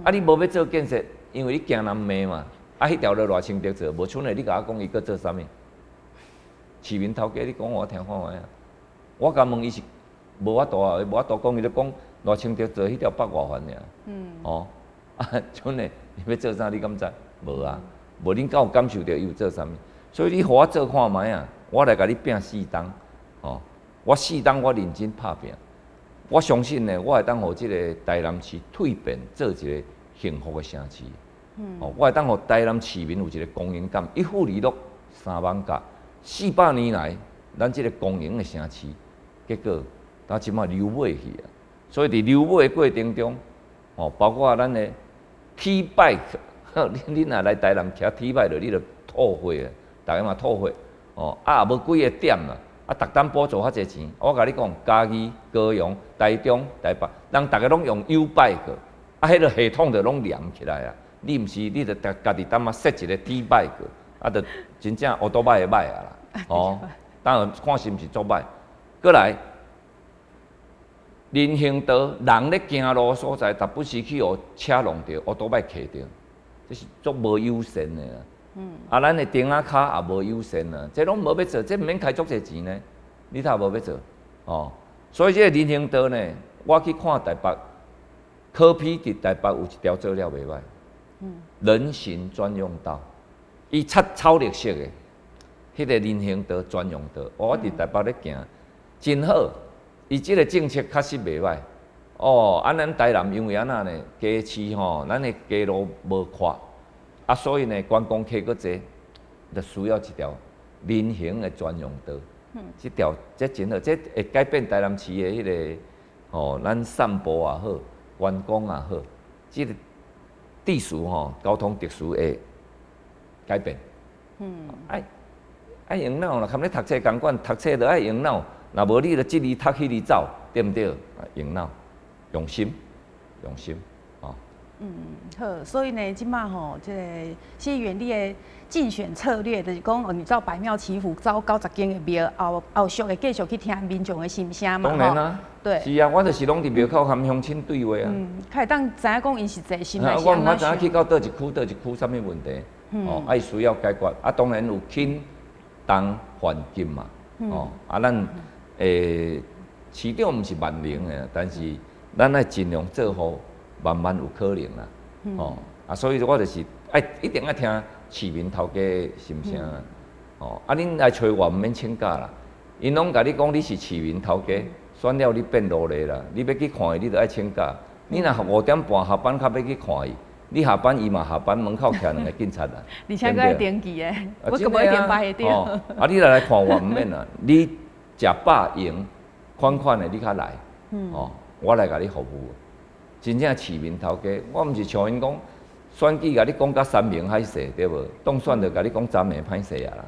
啊，你無欲做建設，因為你驚人罵嘛。啊，彼條路賴清德做，無賰的，你共我講伊閣做啥物？市民頭家，你講予我聽看覓啊？我共問伊是無法度啊，無法度講，伊就講賴清德做彼條北外環爾。哦，啊，賰的，伊欲做啥？你敢知？無啊，無恁敢有感受著伊有做啥物？所以你予我做看覓啊？我來共你拚四冬，哦，我四冬我認真拍拚，我相信呢，我會當予這个台南市蛻變做一个幸福的城市。哦，我會當予台南市民有一个光榮感。一富二鹿三艋舺，400年來，咱這个光榮的城市，結果到這擺流尾去啊。所以佇流尾的過程中，哦，包括咱的 T bike，恁恁若來台南騎 T bike，你就吐血啊！逐家嘛吐血，哦，啊也無幾个點啦，啊，逐冬補助較濟錢。我共你講，嘉義、高雄、台中、台北，人逐家攏用 U bike，啊，彼个系統就攏連起來啊。你毋是，你著家家己淡仔設一个 T bike，啊，著真正烏多擺會歹啊啦，哦，當然看是毋是足歹。閣來，人行道人咧行路所在，逐不時去予車弄著，烏多擺騎著，這是足無友善的啦。啊，咱的燈仔跤也無友善啊，這攏無欲做，這毋免開足濟錢呢，你睇無欲做，哦。所以這个人行道呢，我去看台北，柯 P 佇台北有一條做了袂歹。人行專用道，伊擦草綠色的，彼个人行道專用道，我佇台北咧行，真好。伊這个政策確實袂歹。哦，啊，咱台南因為按怎呢？街市吼，咱的街路無闊，啊，所以呢，觀光客閣濟，就需要一條人行的專用道。這條這真好，這會改變台南市的彼个吼，咱散步也好，觀光也好，這个秩序吼，交通秩序會改變。愛愛用腦啦，含咧讀冊仝款，讀冊著愛用腦。若無你就這裡讀，彼裡走，對毋對？用腦，用心，用心，哦。嗯，好，所以呢，這馬吼，這個謝議員你的競選策略就是講，你走百廟祈福，走90間的廟，後後續會繼續去聽民眾的心聲嘛。當然啦，對，是啊，我就是攏佇廟口和鄉親對話啊。嗯，較會當知影講𪜶實際心內是我毋知影去到佗一區，佗一區啥物問題，哦，啊，伊需要解決，啊，當然有輕重緩急嘛，哦，啊，咱市長毋是萬能的，但是咱愛盡量做予慢慢有可能啦，哦，啊，所以我就是愛一定愛聽市民頭家的心聲，哦，啊，恁來揣我毋免請假啦，𪜶攏共你講你是市民頭家，選了你變奴隸啦，你欲去看伊，你就愛請假。你若5點半下班較欲去看伊，你下班伊嘛下班，門口徛兩個警察啦。而且閣愛登記的，我閣無一定排會著。啊，你若來看我毋免啦，你食飽閒款款的，你較來，哦，我來共你服務。真正市民頭家，我毋是像𪜶講選舉共你講甲山盟海誓，對無？當選就共你講昨暝歹勢啊啦。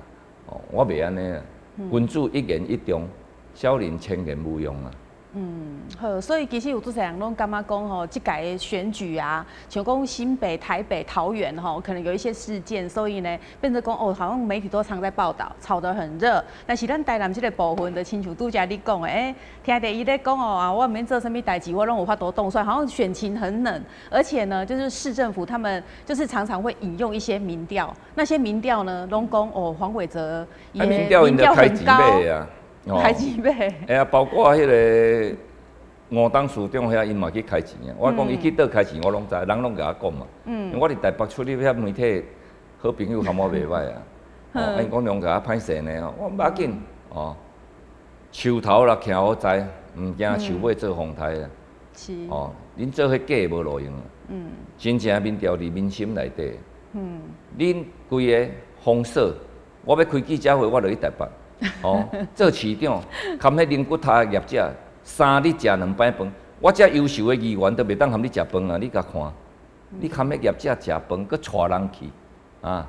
哦，我袂按呢啊，君子一言一重，小人千言無用啊。嗯，好，所以其實有足濟人攏感覺講吼，這屆的選舉啊，像講新北、台北、桃園吼，可能有一些事件，所以呢，變成講哦，好像媒體都常在報道，炒得很熱。但是咱台南這個部分，就親像拄才你講的，欸，聽著伊咧講哦啊，我毋免做啥物代誌，我攏有法度當選，好像選情很冷。而且呢，就是市政府他們就是常常會引用一些民調，那些民調呢，攏講哦，黃偉哲也民調很高。開錢買。哎呀，包括彼个吳董事長遐，𪜶嘛去開錢啊。我講伊去佗開錢，我攏知，人攏共我講嘛。因為我佇台北出入遐媒體，好朋友含我袂䆀啊。哦，𪜶講兩共我歹勢呢吼，我無要緊。哦，樹頭若徛予知，毋驚樹尾做風颱啊。是。哦，恁做彼假的無路用啊。真正民調佇民心內底。恁規个封鎖，我欲開記者會，我就去台北。哦，做市長，含彼零骨頭的業者，3日食兩擺飯。我遮優秀的議員都袂當含你食飯啊！你共看，你含彼業者食飯，閣帶人去，啊，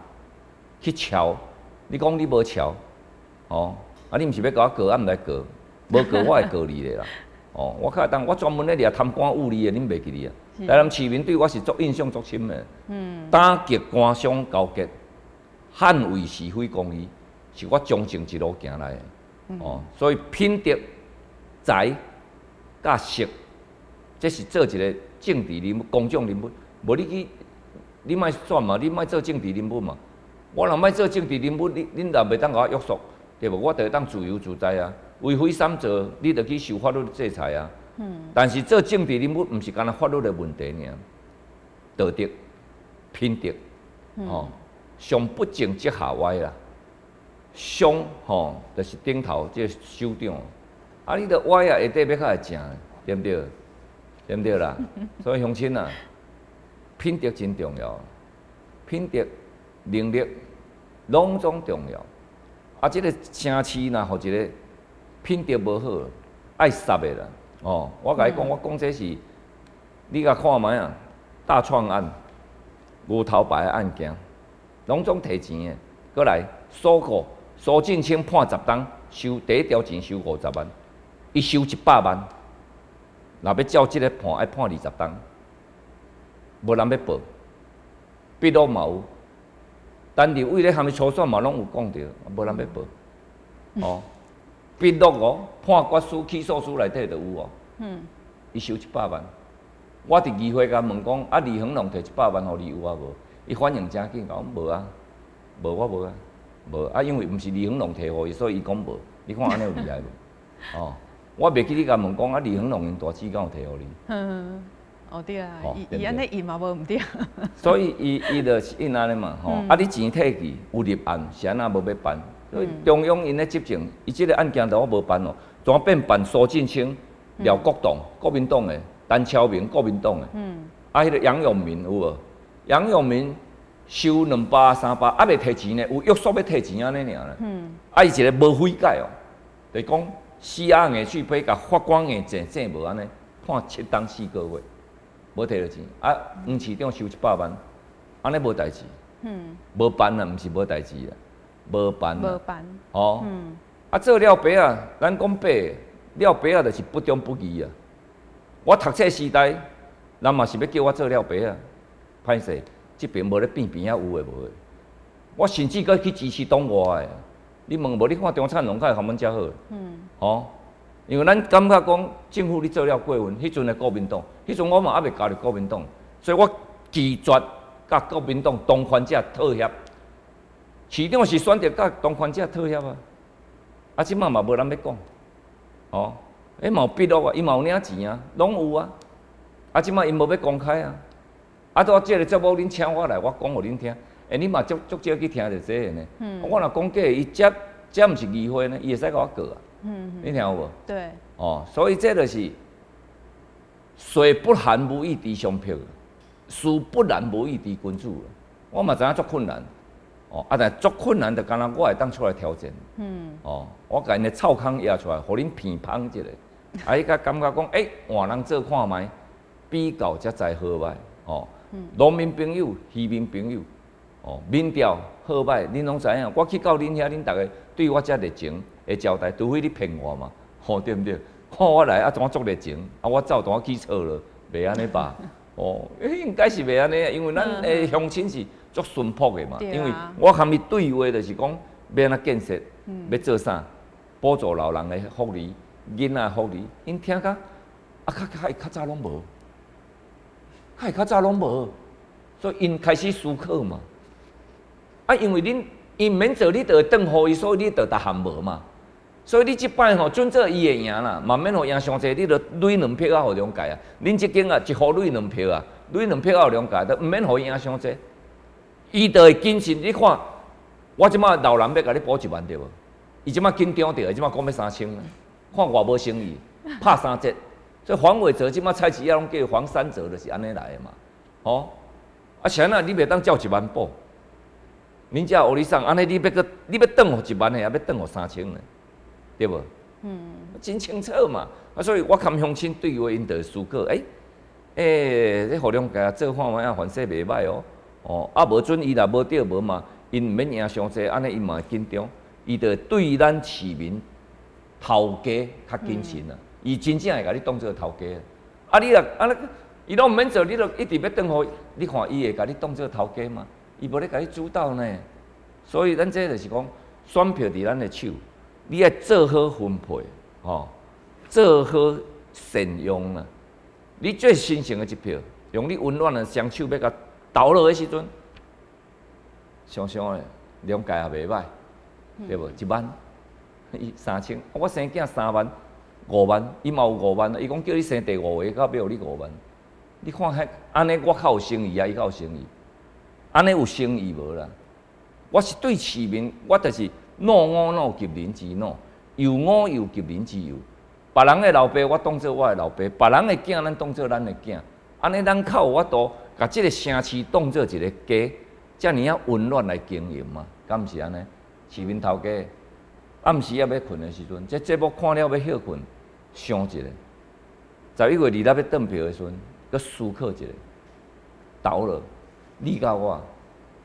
去撨。你講你無撨，哦，啊，你毋是欲共我告，啊，毋來告，無告我會告你的啦。哦，我較會當，我專門咧掠貪官污吏的，恁袂記得啊？台南市民對我是足印象足深的。打擊官商勾結，捍衛是非公義。是我忠誠一路行來的，哦，所以品德、才、佮識，這是做一個政治人物、公眾人物。無你去，你莫選嘛，你莫做政治人物嘛。我若莫做政治人物，你恁也袂當共我約束，對無？我就會當自由自在啊。為非三做，你就去受法律制裁啊。但是做政治人物，毋是干焦法律的問題爾，道德、品德，哦，上不正則下歪啦。上吼，就是頂頭這個首長，啊，你著歪啊，下底欲較會正，對毋對？對毋對啦？所以鄉親啊，品德真重要，品德、能力攏總重要。啊，這個城市若予一個品德無好，愛殺的啦。哦，我共你講，我講這是，你共看覓啊？大創案、牛頭牌的案件，攏總提錢的，閣來鎖國。蘇進清判十冬，收第一條錢收50萬，伊收100萬。若欲照這个判，愛判20冬，無人欲報，筆錄嘛有，陳立委咧含伊初選嘛攏有講著，無人欲報。哦，筆錄哦，判決書、起訴書內底就有哦。伊收一百萬，我佇議會共問講，啊，李恆龍提一百萬予你有啊無？伊反應誠緊，講無啊，無我無啊。無啊，因為毋是李恆龍提予伊，所以伊講無。你看按呢有厲害無？哦，我袂記你共問講啊，李恆龍𪜶大姊敢有提予你？哦對啊，伊按呢印嘛無毋對。所以伊伊就是印按呢嘛，吼，啊你錢提去有立案，是按怎無欲辦？所以中央𪜶咧執政，伊這個案件都無辦哦，怎變辦蘇進清、廖國棟、國民黨的，陳超明國民黨的，啊，彼個楊永明有無？楊永明。收200、300，猶未提錢呢，有約束欲提錢按呢爾咧。啊，伊一个無悔改哦，就是講死鴨硬喙皮，共法官硬坐坐無按呢，判7冬4個月，無提著錢。啊，黃市長收100萬，按呢無代誌。無辦啊，毋是無代誌啊，無辦。無辦。哦。啊，做了白啊，咱講白，了白啊，就是不忠不義啊。我讀冊時代，人嘛是欲叫我做了白啊，歹勢，這邊無咧變變仔有的無的。我甚至閣去支持黨外的。你問無？你看張燦榮較會含阮遮好。吼，因為咱感覺講政府你做了過分，彼陣的國民黨，彼陣我嘛猶未加入國民黨，所以我拒絕佮國民黨當權者妥協。市長是選擇佮當權者妥協啊！啊，這馬嘛無人欲講，吼，彼嘛有筆錄啊，伊嘛有領錢啊，攏有啊。啊，這馬𪜶無欲公開啊。啊，拄這个節目恁請我來，我講予恁聽。欸，你嘛足足少去聽著這个呢。我若講假的，伊這這毋是議會呢，伊會使共我告啊。你聽有無？對。哦，所以這就是水不寒無以知相迫，事不難無以知君子。我嘛知影足困難。哦，啊，但足困難，就敢若我會當出來挑戰。哦，我共𪜶的臭空掖出來，予恁鼻芳一下。啊，伊才感覺講，欸，換人做看覓，比較才知好歹。哦，農民朋友、漁民朋友，哦，民調好歹，恁攏知影。我去到恁遐，恁逐家對我遮熱情的招待，除非你騙我嘛，吼，對毋對？看我來啊，怎足熱情？啊，我走怎起錯了？袂按呢吧？哦，應該是袂按呢，因為咱的鄉親是足淳樸的嘛。因為我含伊對話，就是講欲按怎建設，欲做啥，補助老人的福利、囡仔福利，𪜶聽甲啊，較較較早攏無，較較早攏無，所以𪜶開始思考嘛。啊，因為恁伊毋免做，你就會轉予伊，所以你就逐項無嘛。所以你這擺吼準做伊會贏啦，嘛免予贏傷濟，你就壘兩票啊，予兩屆啊。恁這間啊，一戶壘兩票啊，壘兩票啊，予兩屆，都毋免予伊贏傷濟。伊就會謹慎。你看，我這馬老人欲共你補一萬對無？伊這馬緊張著，這馬講欲3000，看偌無誠意，拍三折。所以黃偉哲這馬菜市仔攏叫黃三折，就是按呢來的嘛。吼，啊，是按怎你袂當照一萬補？恁遮予你送，按呢你欲閣你欲轉予一萬的，抑欲轉予3000呢？對無？真清楚嘛。啊，所以我含鄉親對話，𪜶就會思考，欸，欸，這予兩家做看覓啊，反勢袂歹哦。哦，啊，無準伊若無對無嘛，𪜶毋免贏傷濟，按呢𪜶嘛會緊張，伊就對咱市民頭家較謹慎啊。伊真正會共你當做頭家。啊，你若按呢，伊攏毋免做，你就一直欲轉予，你看伊會共你當做頭家嗎？伊無咧共你主導呢。所以咱這就是講，選票佇咱的手，你愛做好分配，吼，做好善用啊。你最神聖的一票，用你溫暖的雙手欲共投落的時陣，想想咧，兩屆也袂歹，對無？1萬，伊3000，我生囝3萬、5萬，伊嘛有五萬，伊講叫你生第五個，到尾予你五萬。你看彼按呢，我較有誠意啊，伊較有誠意。按呢有誠意無啦？我是對市民，我就是怒吾怒及人之怒，憂吾憂及人之憂。別人的老爸，我當做我的老爸；別人的囝，咱當做咱的囝。按呢，咱較有法度，共這个城市當做一个家，遮爾仔溫暖來經營嘛？敢毋是按呢？市民頭家暗時仔欲睏的時陣，這節目看了欲歇睏，想一下，11月2日欲轉票的時陣，閣思考一下，投了，你佮我，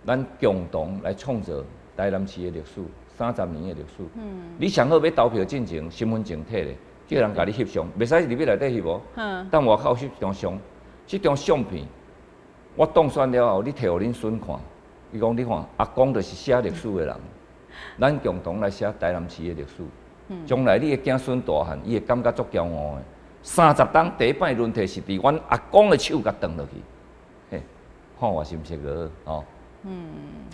咱共同來創造台南市的歷史，30年的歷史。你上好欲投票進前，身份證摕咧，叫人共你翕相，袂使入去內底翕哦。等外口翕張相，這張相片，我當選了後，你摕予恁孫看，伊講你看，阿公就是寫歷史的人，咱共同來寫台南市的歷史。將來你的子孫大漢，伊會感覺足驕傲的。30冬第一擺輪替是佇阮阿公的手共斷落去，嘿，看我是毋是個吼？嗯，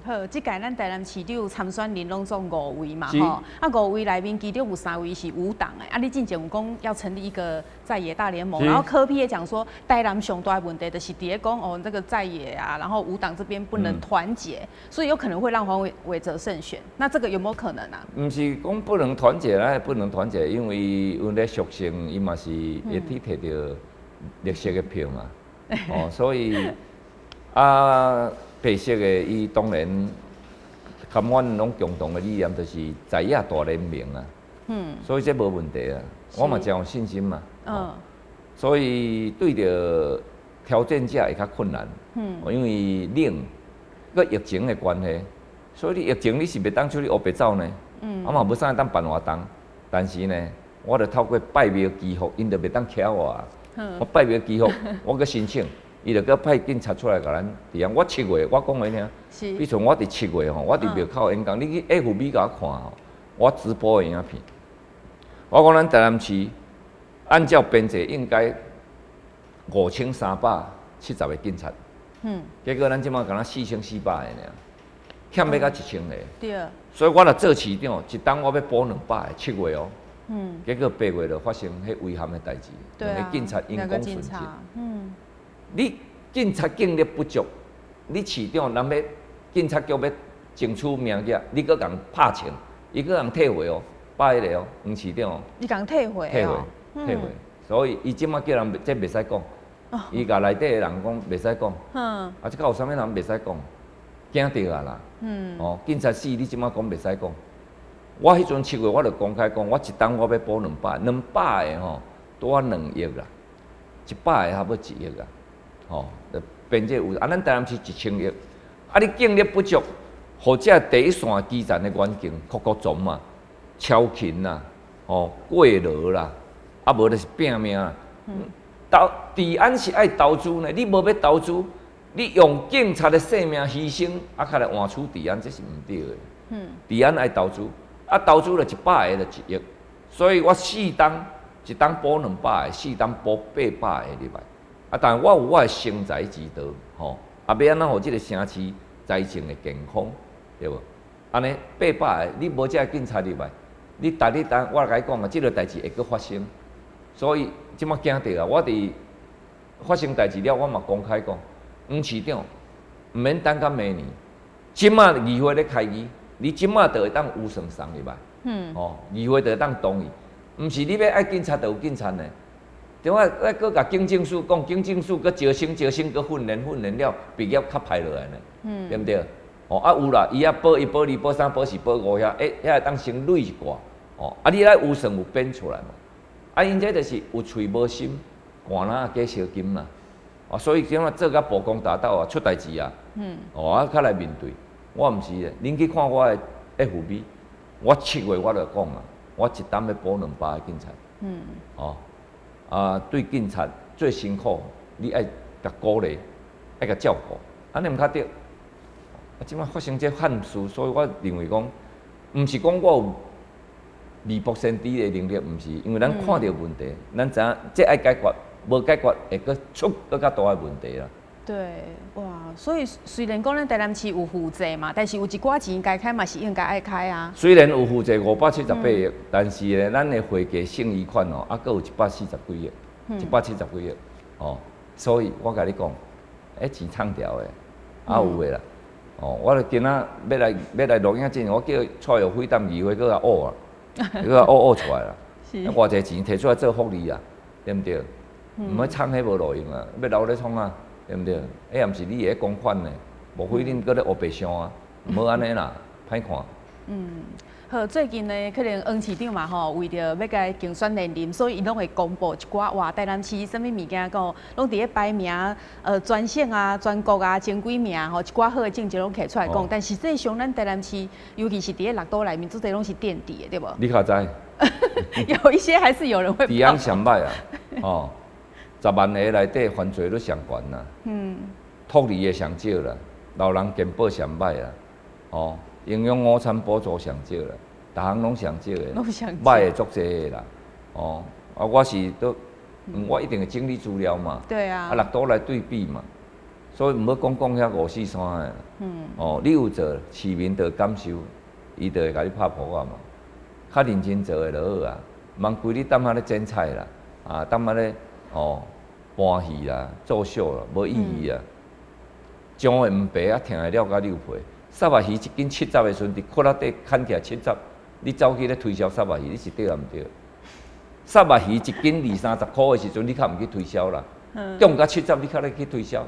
好，這屆咱台南市長參選人攏總五位嘛，吼，啊五位內面其中有三位是無黨的，啊你進前有講要成立一個在野大聯盟，然後柯 P 也講說台南上大的問題就是佇咧講哦，這個在野啊，然後無黨這邊不能團結，所以有可能會讓黃偉哲勝選，那這個有沒有可能啊？毋是講不能團結，咱不能團結，因為阮咧屬性，伊嘛是會去摕著綠色的票嘛，哦，所以啊。白色的，伊當然，含阮攏共同的理念，就是在野大聯盟啊。所以這無問題啊，我嘛真有信心嘛。所以對著挑戰者會較困難。因為冷，閣疫情的關係，所以你疫情你是袂當出去烏白走呢。啊嘛無啥會當辦活動，但是呢，我就透過拜廟祈福，𪜶就袂當徛我啊。我拜廟祈福，我閣申請，伊就閣派警察出來共咱佇遐。我七月，我講予你聽，比如我佇七月吼，我佇廟口演講，你去 FB 共我看吼，我直播的影片。我講咱台南市按照編制應該5370個警察，結果咱這馬敢若4400個爾，欠欲到1000個。所以我若做市長，一冬我欲補200個，七月哦。結果8月就發生彼遺憾的代誌，兩個警察因公殉職。你警察警力不足，你市長人欲警察局欲爭取名額，你閣共拍槍，伊閣共退回哦，拍彼個哦，黃市長哦。伊共退回。退回，退回。所以伊這馬叫人這袂使講，伊共內底的人講袂使講。啊，這敢有啥物人袂使講？驚著啊啦。哦，警察死，你這馬講袂使講。我彼陣7月，我就公開講，我一冬我欲補兩百，兩百个吼，拄仔2億啦，100個差不多1億啊，吼，編制有啊，咱台南市1000億，啊，你警力不足，予這第一線基層的員警，哭哭傱嘛，超勤啦，吼，過勞啦，啊，無就是拼命啦。投治安是愛投資呢，你無欲投資，你用警察的性命犧牲，啊，較來換取治安，這是毋對的。治安愛投資。啊，投資了100個就1億，所以我四冬一冬補200個，四冬補800個入來。啊，但我有我的生財之道，吼，啊，欲按怎予這个城市財政會健康，對無？按呢800個，你無這个警察入來，你逐日當我共你講啊，這个代誌會閣發生，所以這馬驚著啊！我佇發生代誌了，我嘛公開講，黃市長毋免等到明年，這馬議會咧開議。你這馬就會當預算送入來，哦，議會就會當同意，毋是你欲愛警察就有警察呢。對我我閣共警政署講，警政署閣招生招生，閣訓練訓練了，畢業較歹落來呢，對毋對？哦，啊有啦，伊遐報一報二報三報四報五遐，欸，遐會當先累一寡，哦，啊你來預算有編出來嘛？啊，𪜶這就是有喙無心，寒哪假燒金啦，哦，所以這馬做甲曝光大道啊，出代誌啊，哦，啊較來面對。我毋是的，恁去看我的 FB，我7月我就講啊，我一冬欲補200個警察。哦，啊，對警察最辛苦，你愛共鼓勵，愛共照顧，按呢毋較對。啊，這馬發生這憾事，所以我認為講，毋是講我有未卜先知的能力，毋是，因為咱看著問題，咱知影這愛解決，無解決會閣出閣較大的問題啦。對，哇，所以雖然講咱台南市有負債嘛，但是有一寡錢該開嘛是應該愛開啊。雖然有負債578億，但是呢，咱的會計剩餘款哦，猶閣有140幾億，170幾億，哦，所以我共你講，彼錢藏掉的，啊有的啦，哦，我著今仔欲來欲來錄影之前，我叫蔡玉輝踮議會閣共挖啊，閣共挖挖出來啦，偌濟錢提出來做福利啊，對毋對？毋好藏彼無路用啊，欲留咧創啊？對毋對？彼也毋是你的公款呢，莫非恁閣咧烏白相啊？毋好按呢啦，歹看。好，最近呢，可能黃市長嘛吼，為著欲共競選連任，所以伊攏會公布一寡哇，台南市啥物物件個，攏佇咧排名，全省啊、全國啊前幾名吼，一寡好的政績攏提出來講。但實際上，咱台南市，尤其是佇咧六都內面，足濟攏是墊底的，對無？你較知？有一些還是有人會。治安上歹啊，哦。10萬个內底犯罪率上懸啦，托兒的上少啦，老人健保上歹啦，哦，營養午餐補助上少啦，逐項攏上少的，歹的足濟的啦，哦，啊，我是都，我一定會整理資料嘛，啊，六都來對比嘛，所以毋好講講遐五四三的，哦，你有做，市民就會感受，伊就會共你拍噗仔嘛，較認真做的就好啊，毋通規日踮遐咧剪彩啦，啊，踮遐咧。哦，搬戲啦，作秀啦，無意義啊！上的毋白啊，疼會了甲溜皮。虱目魚一斤七十的時陣，佇窟仔底牽起來七十，你走去咧推銷虱目魚，你是對抑毋對？虱目魚一斤二三十箍的時陣，你較毋去推銷啦。漲到七十，你較咧去推銷。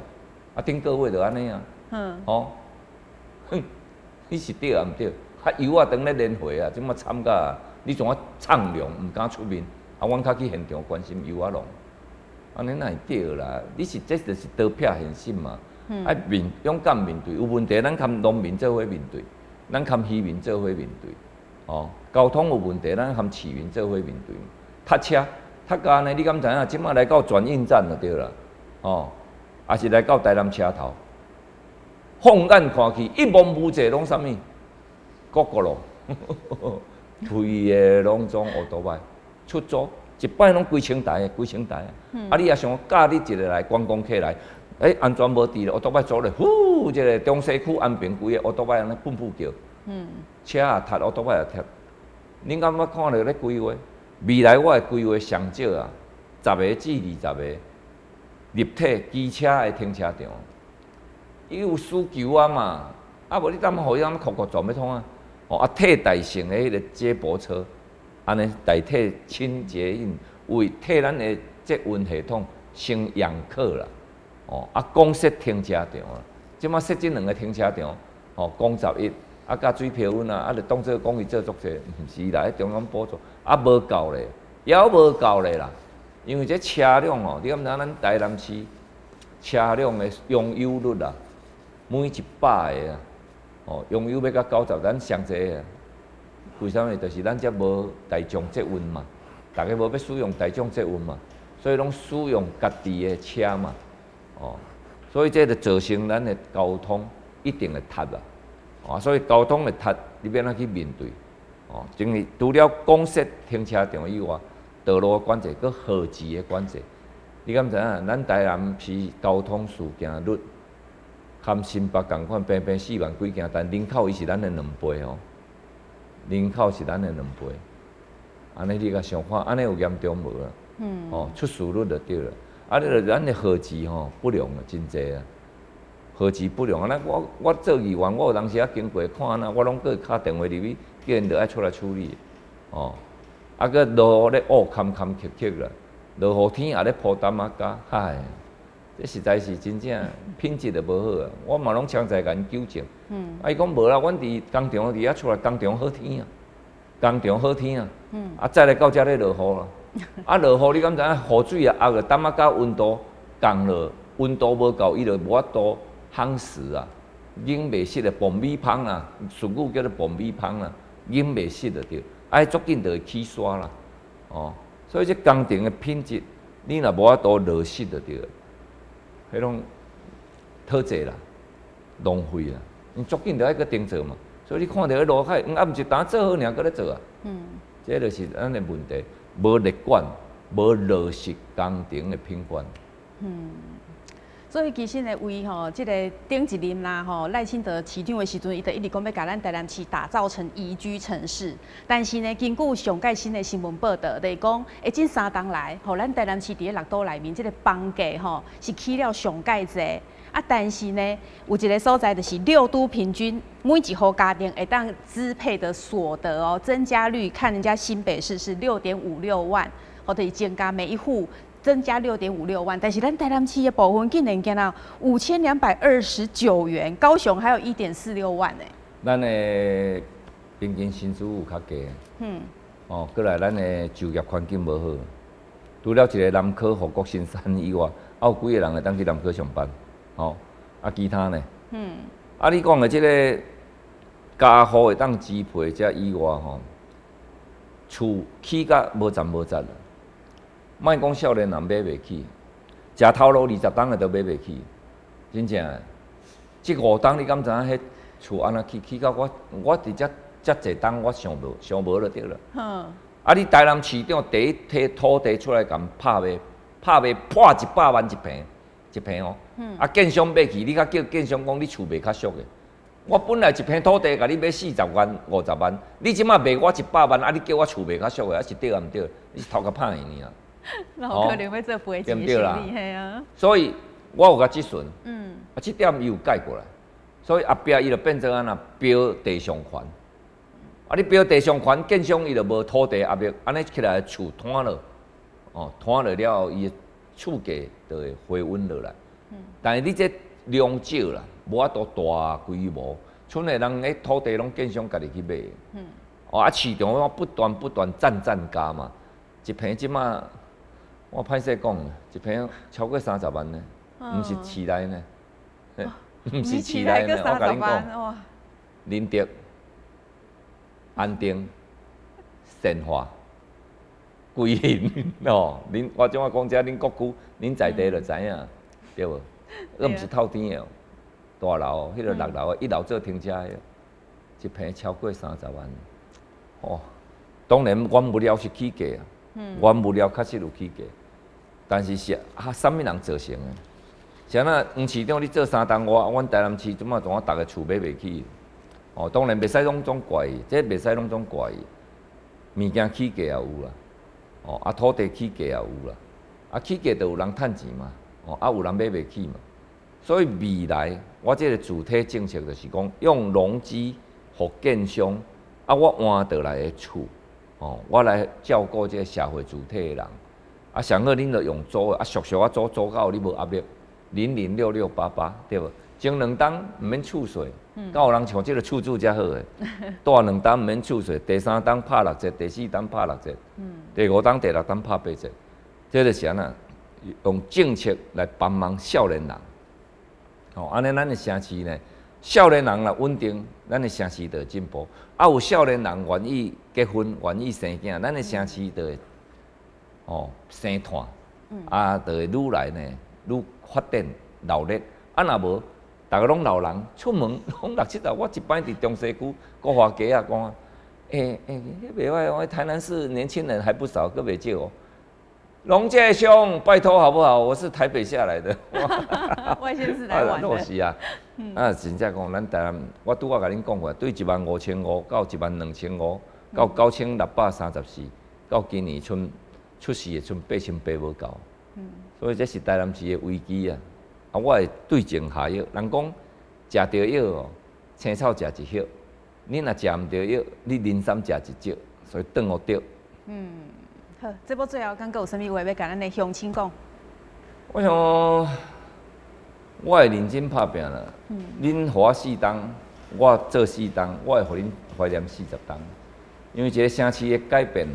啊，頂個月就按呢啊。哦，哼，你是對抑毋對？啊，油仔當咧連回啊，這馬慘甲你怎啊暢量，毋敢出面。啊，阮較去現場關心油仔農。按呢哪會對啦？你是這就是刀劈現實嘛？愛面勇敢面對，有問題，咱含農民做伙面對，咱含漁民做伙面對。哦，交通有問題，咱含市民做伙面對。塞車，塞到按呢，你敢知影？這馬來到轉運站就對啦，哦，抑是來到台南車頭，放眼看去，一望無際攏啥物？各國咯，規个攏總烏多擺出租，一擺攏幾千台的，幾千台。啊，你也想假日一个來觀光客來，欸，安全無佇咧，烏多擺租咧，呼，這个中西區安平規个烏多擺按呢噴噴叫，車也塞，烏多擺也塞。恁敢捌看著咧規劃？未來我的規劃上少啊，10個至20個立體機車的停車場，伊有需求啊嘛，啊無你當予伊按呢擴擴轉欲創啊？哦啊，替代性的彼个接駁車，按呢代替輕捷運，為替咱的捷運系統先養客啦。哦啊，講設停車場啊，這馬設這兩个停車場，哦，公11啊，佮水漂溫啊，啊，就當做講伊做足濟，毋是啦，彼中央補助啊無夠咧，猶無夠咧啦。因為這車輛哦，你敢知影咱台南市車輛的擁有率啊，每100个啊，哦，擁有欲到90，咱上濟啊。為啥物？就是咱遮無大眾捷運嘛，逐家無欲使用大眾捷運嘛，所以攏使用家己的車嘛，哦，所以這就造成咱的交通一定會塞啊。啊，所以交通的塞，你欲按怎去面對？哦，因為除了講設停車場以外，道路的管制，閣號誌的管制，你敢知影？咱台南市交通事件率，含新北仝款，平平4萬幾件，但人口伊是咱的兩倍哦，人口是咱的兩倍。按呢你共想看，按呢有嚴重無啊？哦，出事率就對了。啊，你著咱的號誌吼不良啊，真濟啊。號誌不良啊！咱我做議員，我有當時仔經過看啊，我攏閣敲電話入去，叫𪜶著愛出來處理。哦，啊，閣落雨咧烏坎坎曲曲啦，落雨天也咧鋪澹仔膠，唉，這實在是真正品質就無好啊！我嘛攏強在共𪜶糾正。啊，伊講無啦，阮佇工廠佇遐出來，工廠好天啊，工廠好天啊。啊，再來到遮咧落雨啦。啊，落雨你敢知影？雨水啊，壓個澹仔膠溫度降落，溫度無夠，伊就無法度烘實啊，忍袂實的爆米香啊，俗語叫做爆米香啊，忍袂實就對，啊，足緊就會起沙啦，哦，所以這工程的品質，你若無法度落實就對，彼攏討債啦，浪費啦，𪜶足緊就愛閣重做嘛，所以你看著彼路海，啊，毋是當做好爾，閣咧做啊，這就是咱的問題，無列管，無落實工程的品管。所以其實呢，為吼這个頂一任啦吼賴清德市長的時陣，伊就一直講欲共咱台南市打造成宜居城市。但是呢，根據上蓋新的新聞報導，就是講，欸，這3冬來，吼咱台南市佇咧六都內面這个房價吼是起了上蓋濟。啊，但是呢，有一个所在就是六都平均每一戶家庭會當支配的所得哦，增加率看人家新北市是6.56萬，或者是增加每一戶增加6.56萬，但是咱台南市的部分竟然見到5229元，高雄還有1.46萬呢。咱的平均薪資有較低，哦，過來咱的就業環境無好，除了一个南科護國神山以外，還有幾个人會當去南科上班？哦，啊，其他呢？啊，你講的這个家戶會當支配這以外吼，厝起甲無層無質。莫講少年人買袂起，食頭路20冬的都買袂起，真正的。這5冬你敢知影？彼厝按怎起？起到我我佇遮遮濟冬，我想無想無就對了。啊！你台南市長第一提土地出來共拍賣，拍賣破100萬一坪，一坪哦。啊，建商買去，你閣叫建商講你厝賣較俗的。我本來一坪土地共你買40萬、50萬，你這馬賣我一百萬，啊！你叫我厝賣較俗的，啊是對抑毋對？你是頭殼歹去爾。那有可能欲做賠錢生意，嘿啊。所以我有共質詢，啊，這點伊有改過來，所以後壁伊就變做按怎標地上權。啊，你標地上權，建商伊就無土地壓力，按呢起來厝攤落，哦，攤落了後，伊的厝價就會回穩落來。但是你這量少啦，無法度大規模，賰的人彼土地攏建商家己去買。哦，啊，市場攏不斷不斷漲漲加嘛，一坪這馬。我歹勢講，一坪超過30萬呢，毋是市內呢，毋是市內呢，我共恁講，仁德、安定、善化、歸林哦。恁我怎啊講這，恁國區、恁在地就知影，對無？閣毋是透天的哦，大樓，彼個六樓的，一樓做停車的，一坪超過30萬。哦，當然原物料是起價啊，原物料確實有起價，但是是啊，啥物人造成的？像那黃市長，你做3冬外，阮台南市這馬怎啊，逐个厝買袂起？哦，當然袂使攏總怪伊，這袂使攏總怪伊。物件起價也有啦，哦，啊土地起價也有啦，啊起價就有人趁錢嘛，哦，啊有人買袂起嘛。所以未來我這個主體政策就是講，用容積予建商，啊我換倒來的厝，哦，我來照顧這個社會主體的人。啊，上好恁就用租的，啊俗俗啊租租到你無壓力，006688對無？前兩冬毋免厝稅，敢有人像這个厝主遮好的？蹛兩冬毋免厝稅，第三冬拍六折，第四冬拍六折，第五冬、第六冬拍八折。這就是按怎用政策來幫忙少年人。哦，按呢咱的城市呢，少年人若穩定，咱的城市就會進步。啊，有少年人願意結婚、願意生囝，咱的城市就會哦生湠，啊，就會愈來呢愈發展鬧熱。啊，若無，逐个攏老人，出門攏六七十。我一擺佇中西區國華街仔講，欸欸，彼袂歹哦，台南市年輕人還不少，閣袂少哦。龍介兄，拜託好不好？我是台北下來的。外縣市來玩的。是啊，啊，真正講，咱台南，我拄仔共恁講過，對15,500到12,500，到9,634，到今年賰出世的賰8,800無夠。所以這是台南市的危機啊！啊，我會對症下藥。人講食著藥哦，青草食一葉；你若食毋著藥，你人參食一石，所以轉予著。好，這部最後敢閣有啥物話欲共咱的鄉親講？我想，我會認真拍拚啦。恁予我四冬，我做四冬，我會予恁懷念40冬。因為一个城市的改變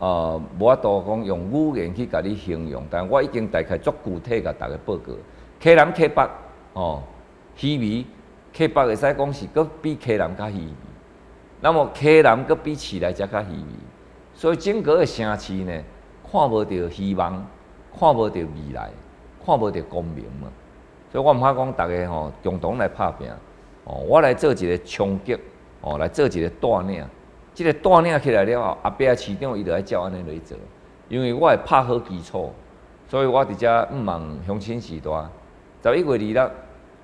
哦，無法度講用語言去共你形容，但我已經大概足具體共大家報告。溪南溪北哦，稀微，溪北會使講是閣比溪南較稀微，那麼溪南閣比市內才較稀微。所以整個的城市呢，看無著希望，看無著未來，看無著光明嘛。所以我毋怕講逐家吼共同來拍拚，哦，我來做一个衝擊，哦，來做一个帶領。這个帶領起來了後，後壁市長伊就愛照按呢來做，因為我會拍好基礎，所以我佇遮向望鄉親序大，11月2日，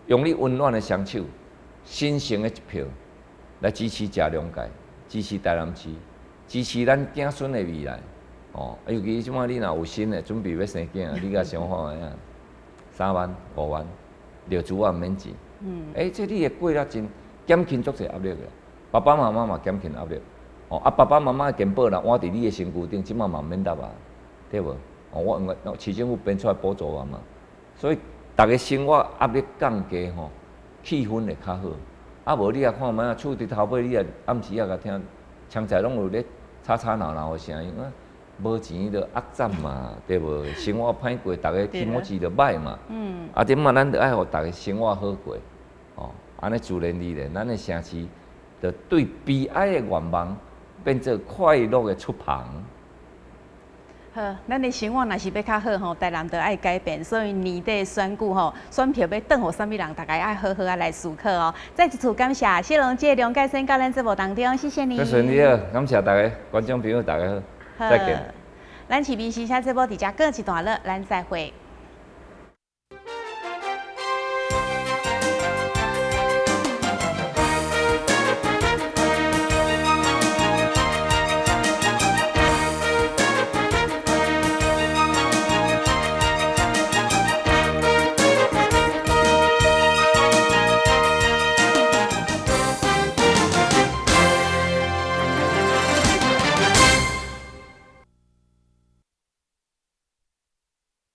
用你溫暖的雙手，神聖的一票，來支持謝龍介，支持台南市，支持咱子孫的未來。哦，尤其這擺你若有心的準備欲生囝，你共想看覓啊？3萬、5萬，尿苴仔毋免錢。欸，這你會過了真減輕足濟壓力的，爸爸媽媽嘛減輕壓力。哦，啊，爸爸媽媽的健保若換佇你的身軀頂，這擺嘛毋免納啊，對無？哦，我市政府編出來補助啊嘛，所以逐个生活壓力降低吼，氣氛會較好。啊，無你也看覓啊，厝佇頭尾，你也暗時仔共聽，槍仔攏有咧吵吵鬧鬧的聲音啊，無錢就壓慘嘛，對無？生活歹過，逐个気持ち就歹嘛。啊，這擺咱就愛予逐个生活好過，哦，按呢自然而然，咱的城市就對悲哀的願望變做快樂的出帆。好，咱的生活若是欲較好吼，台南就愛改變，所以年底選舉吼，選票欲轉予啥物人，大家愛好好仔來思考哦。再一次感謝謝龍介龍介先到咱節目當中，謝謝你。謝謝你好，感謝大家觀眾朋友，大家好，再見。咱市民時事節目佇遮告一段落，咱再會。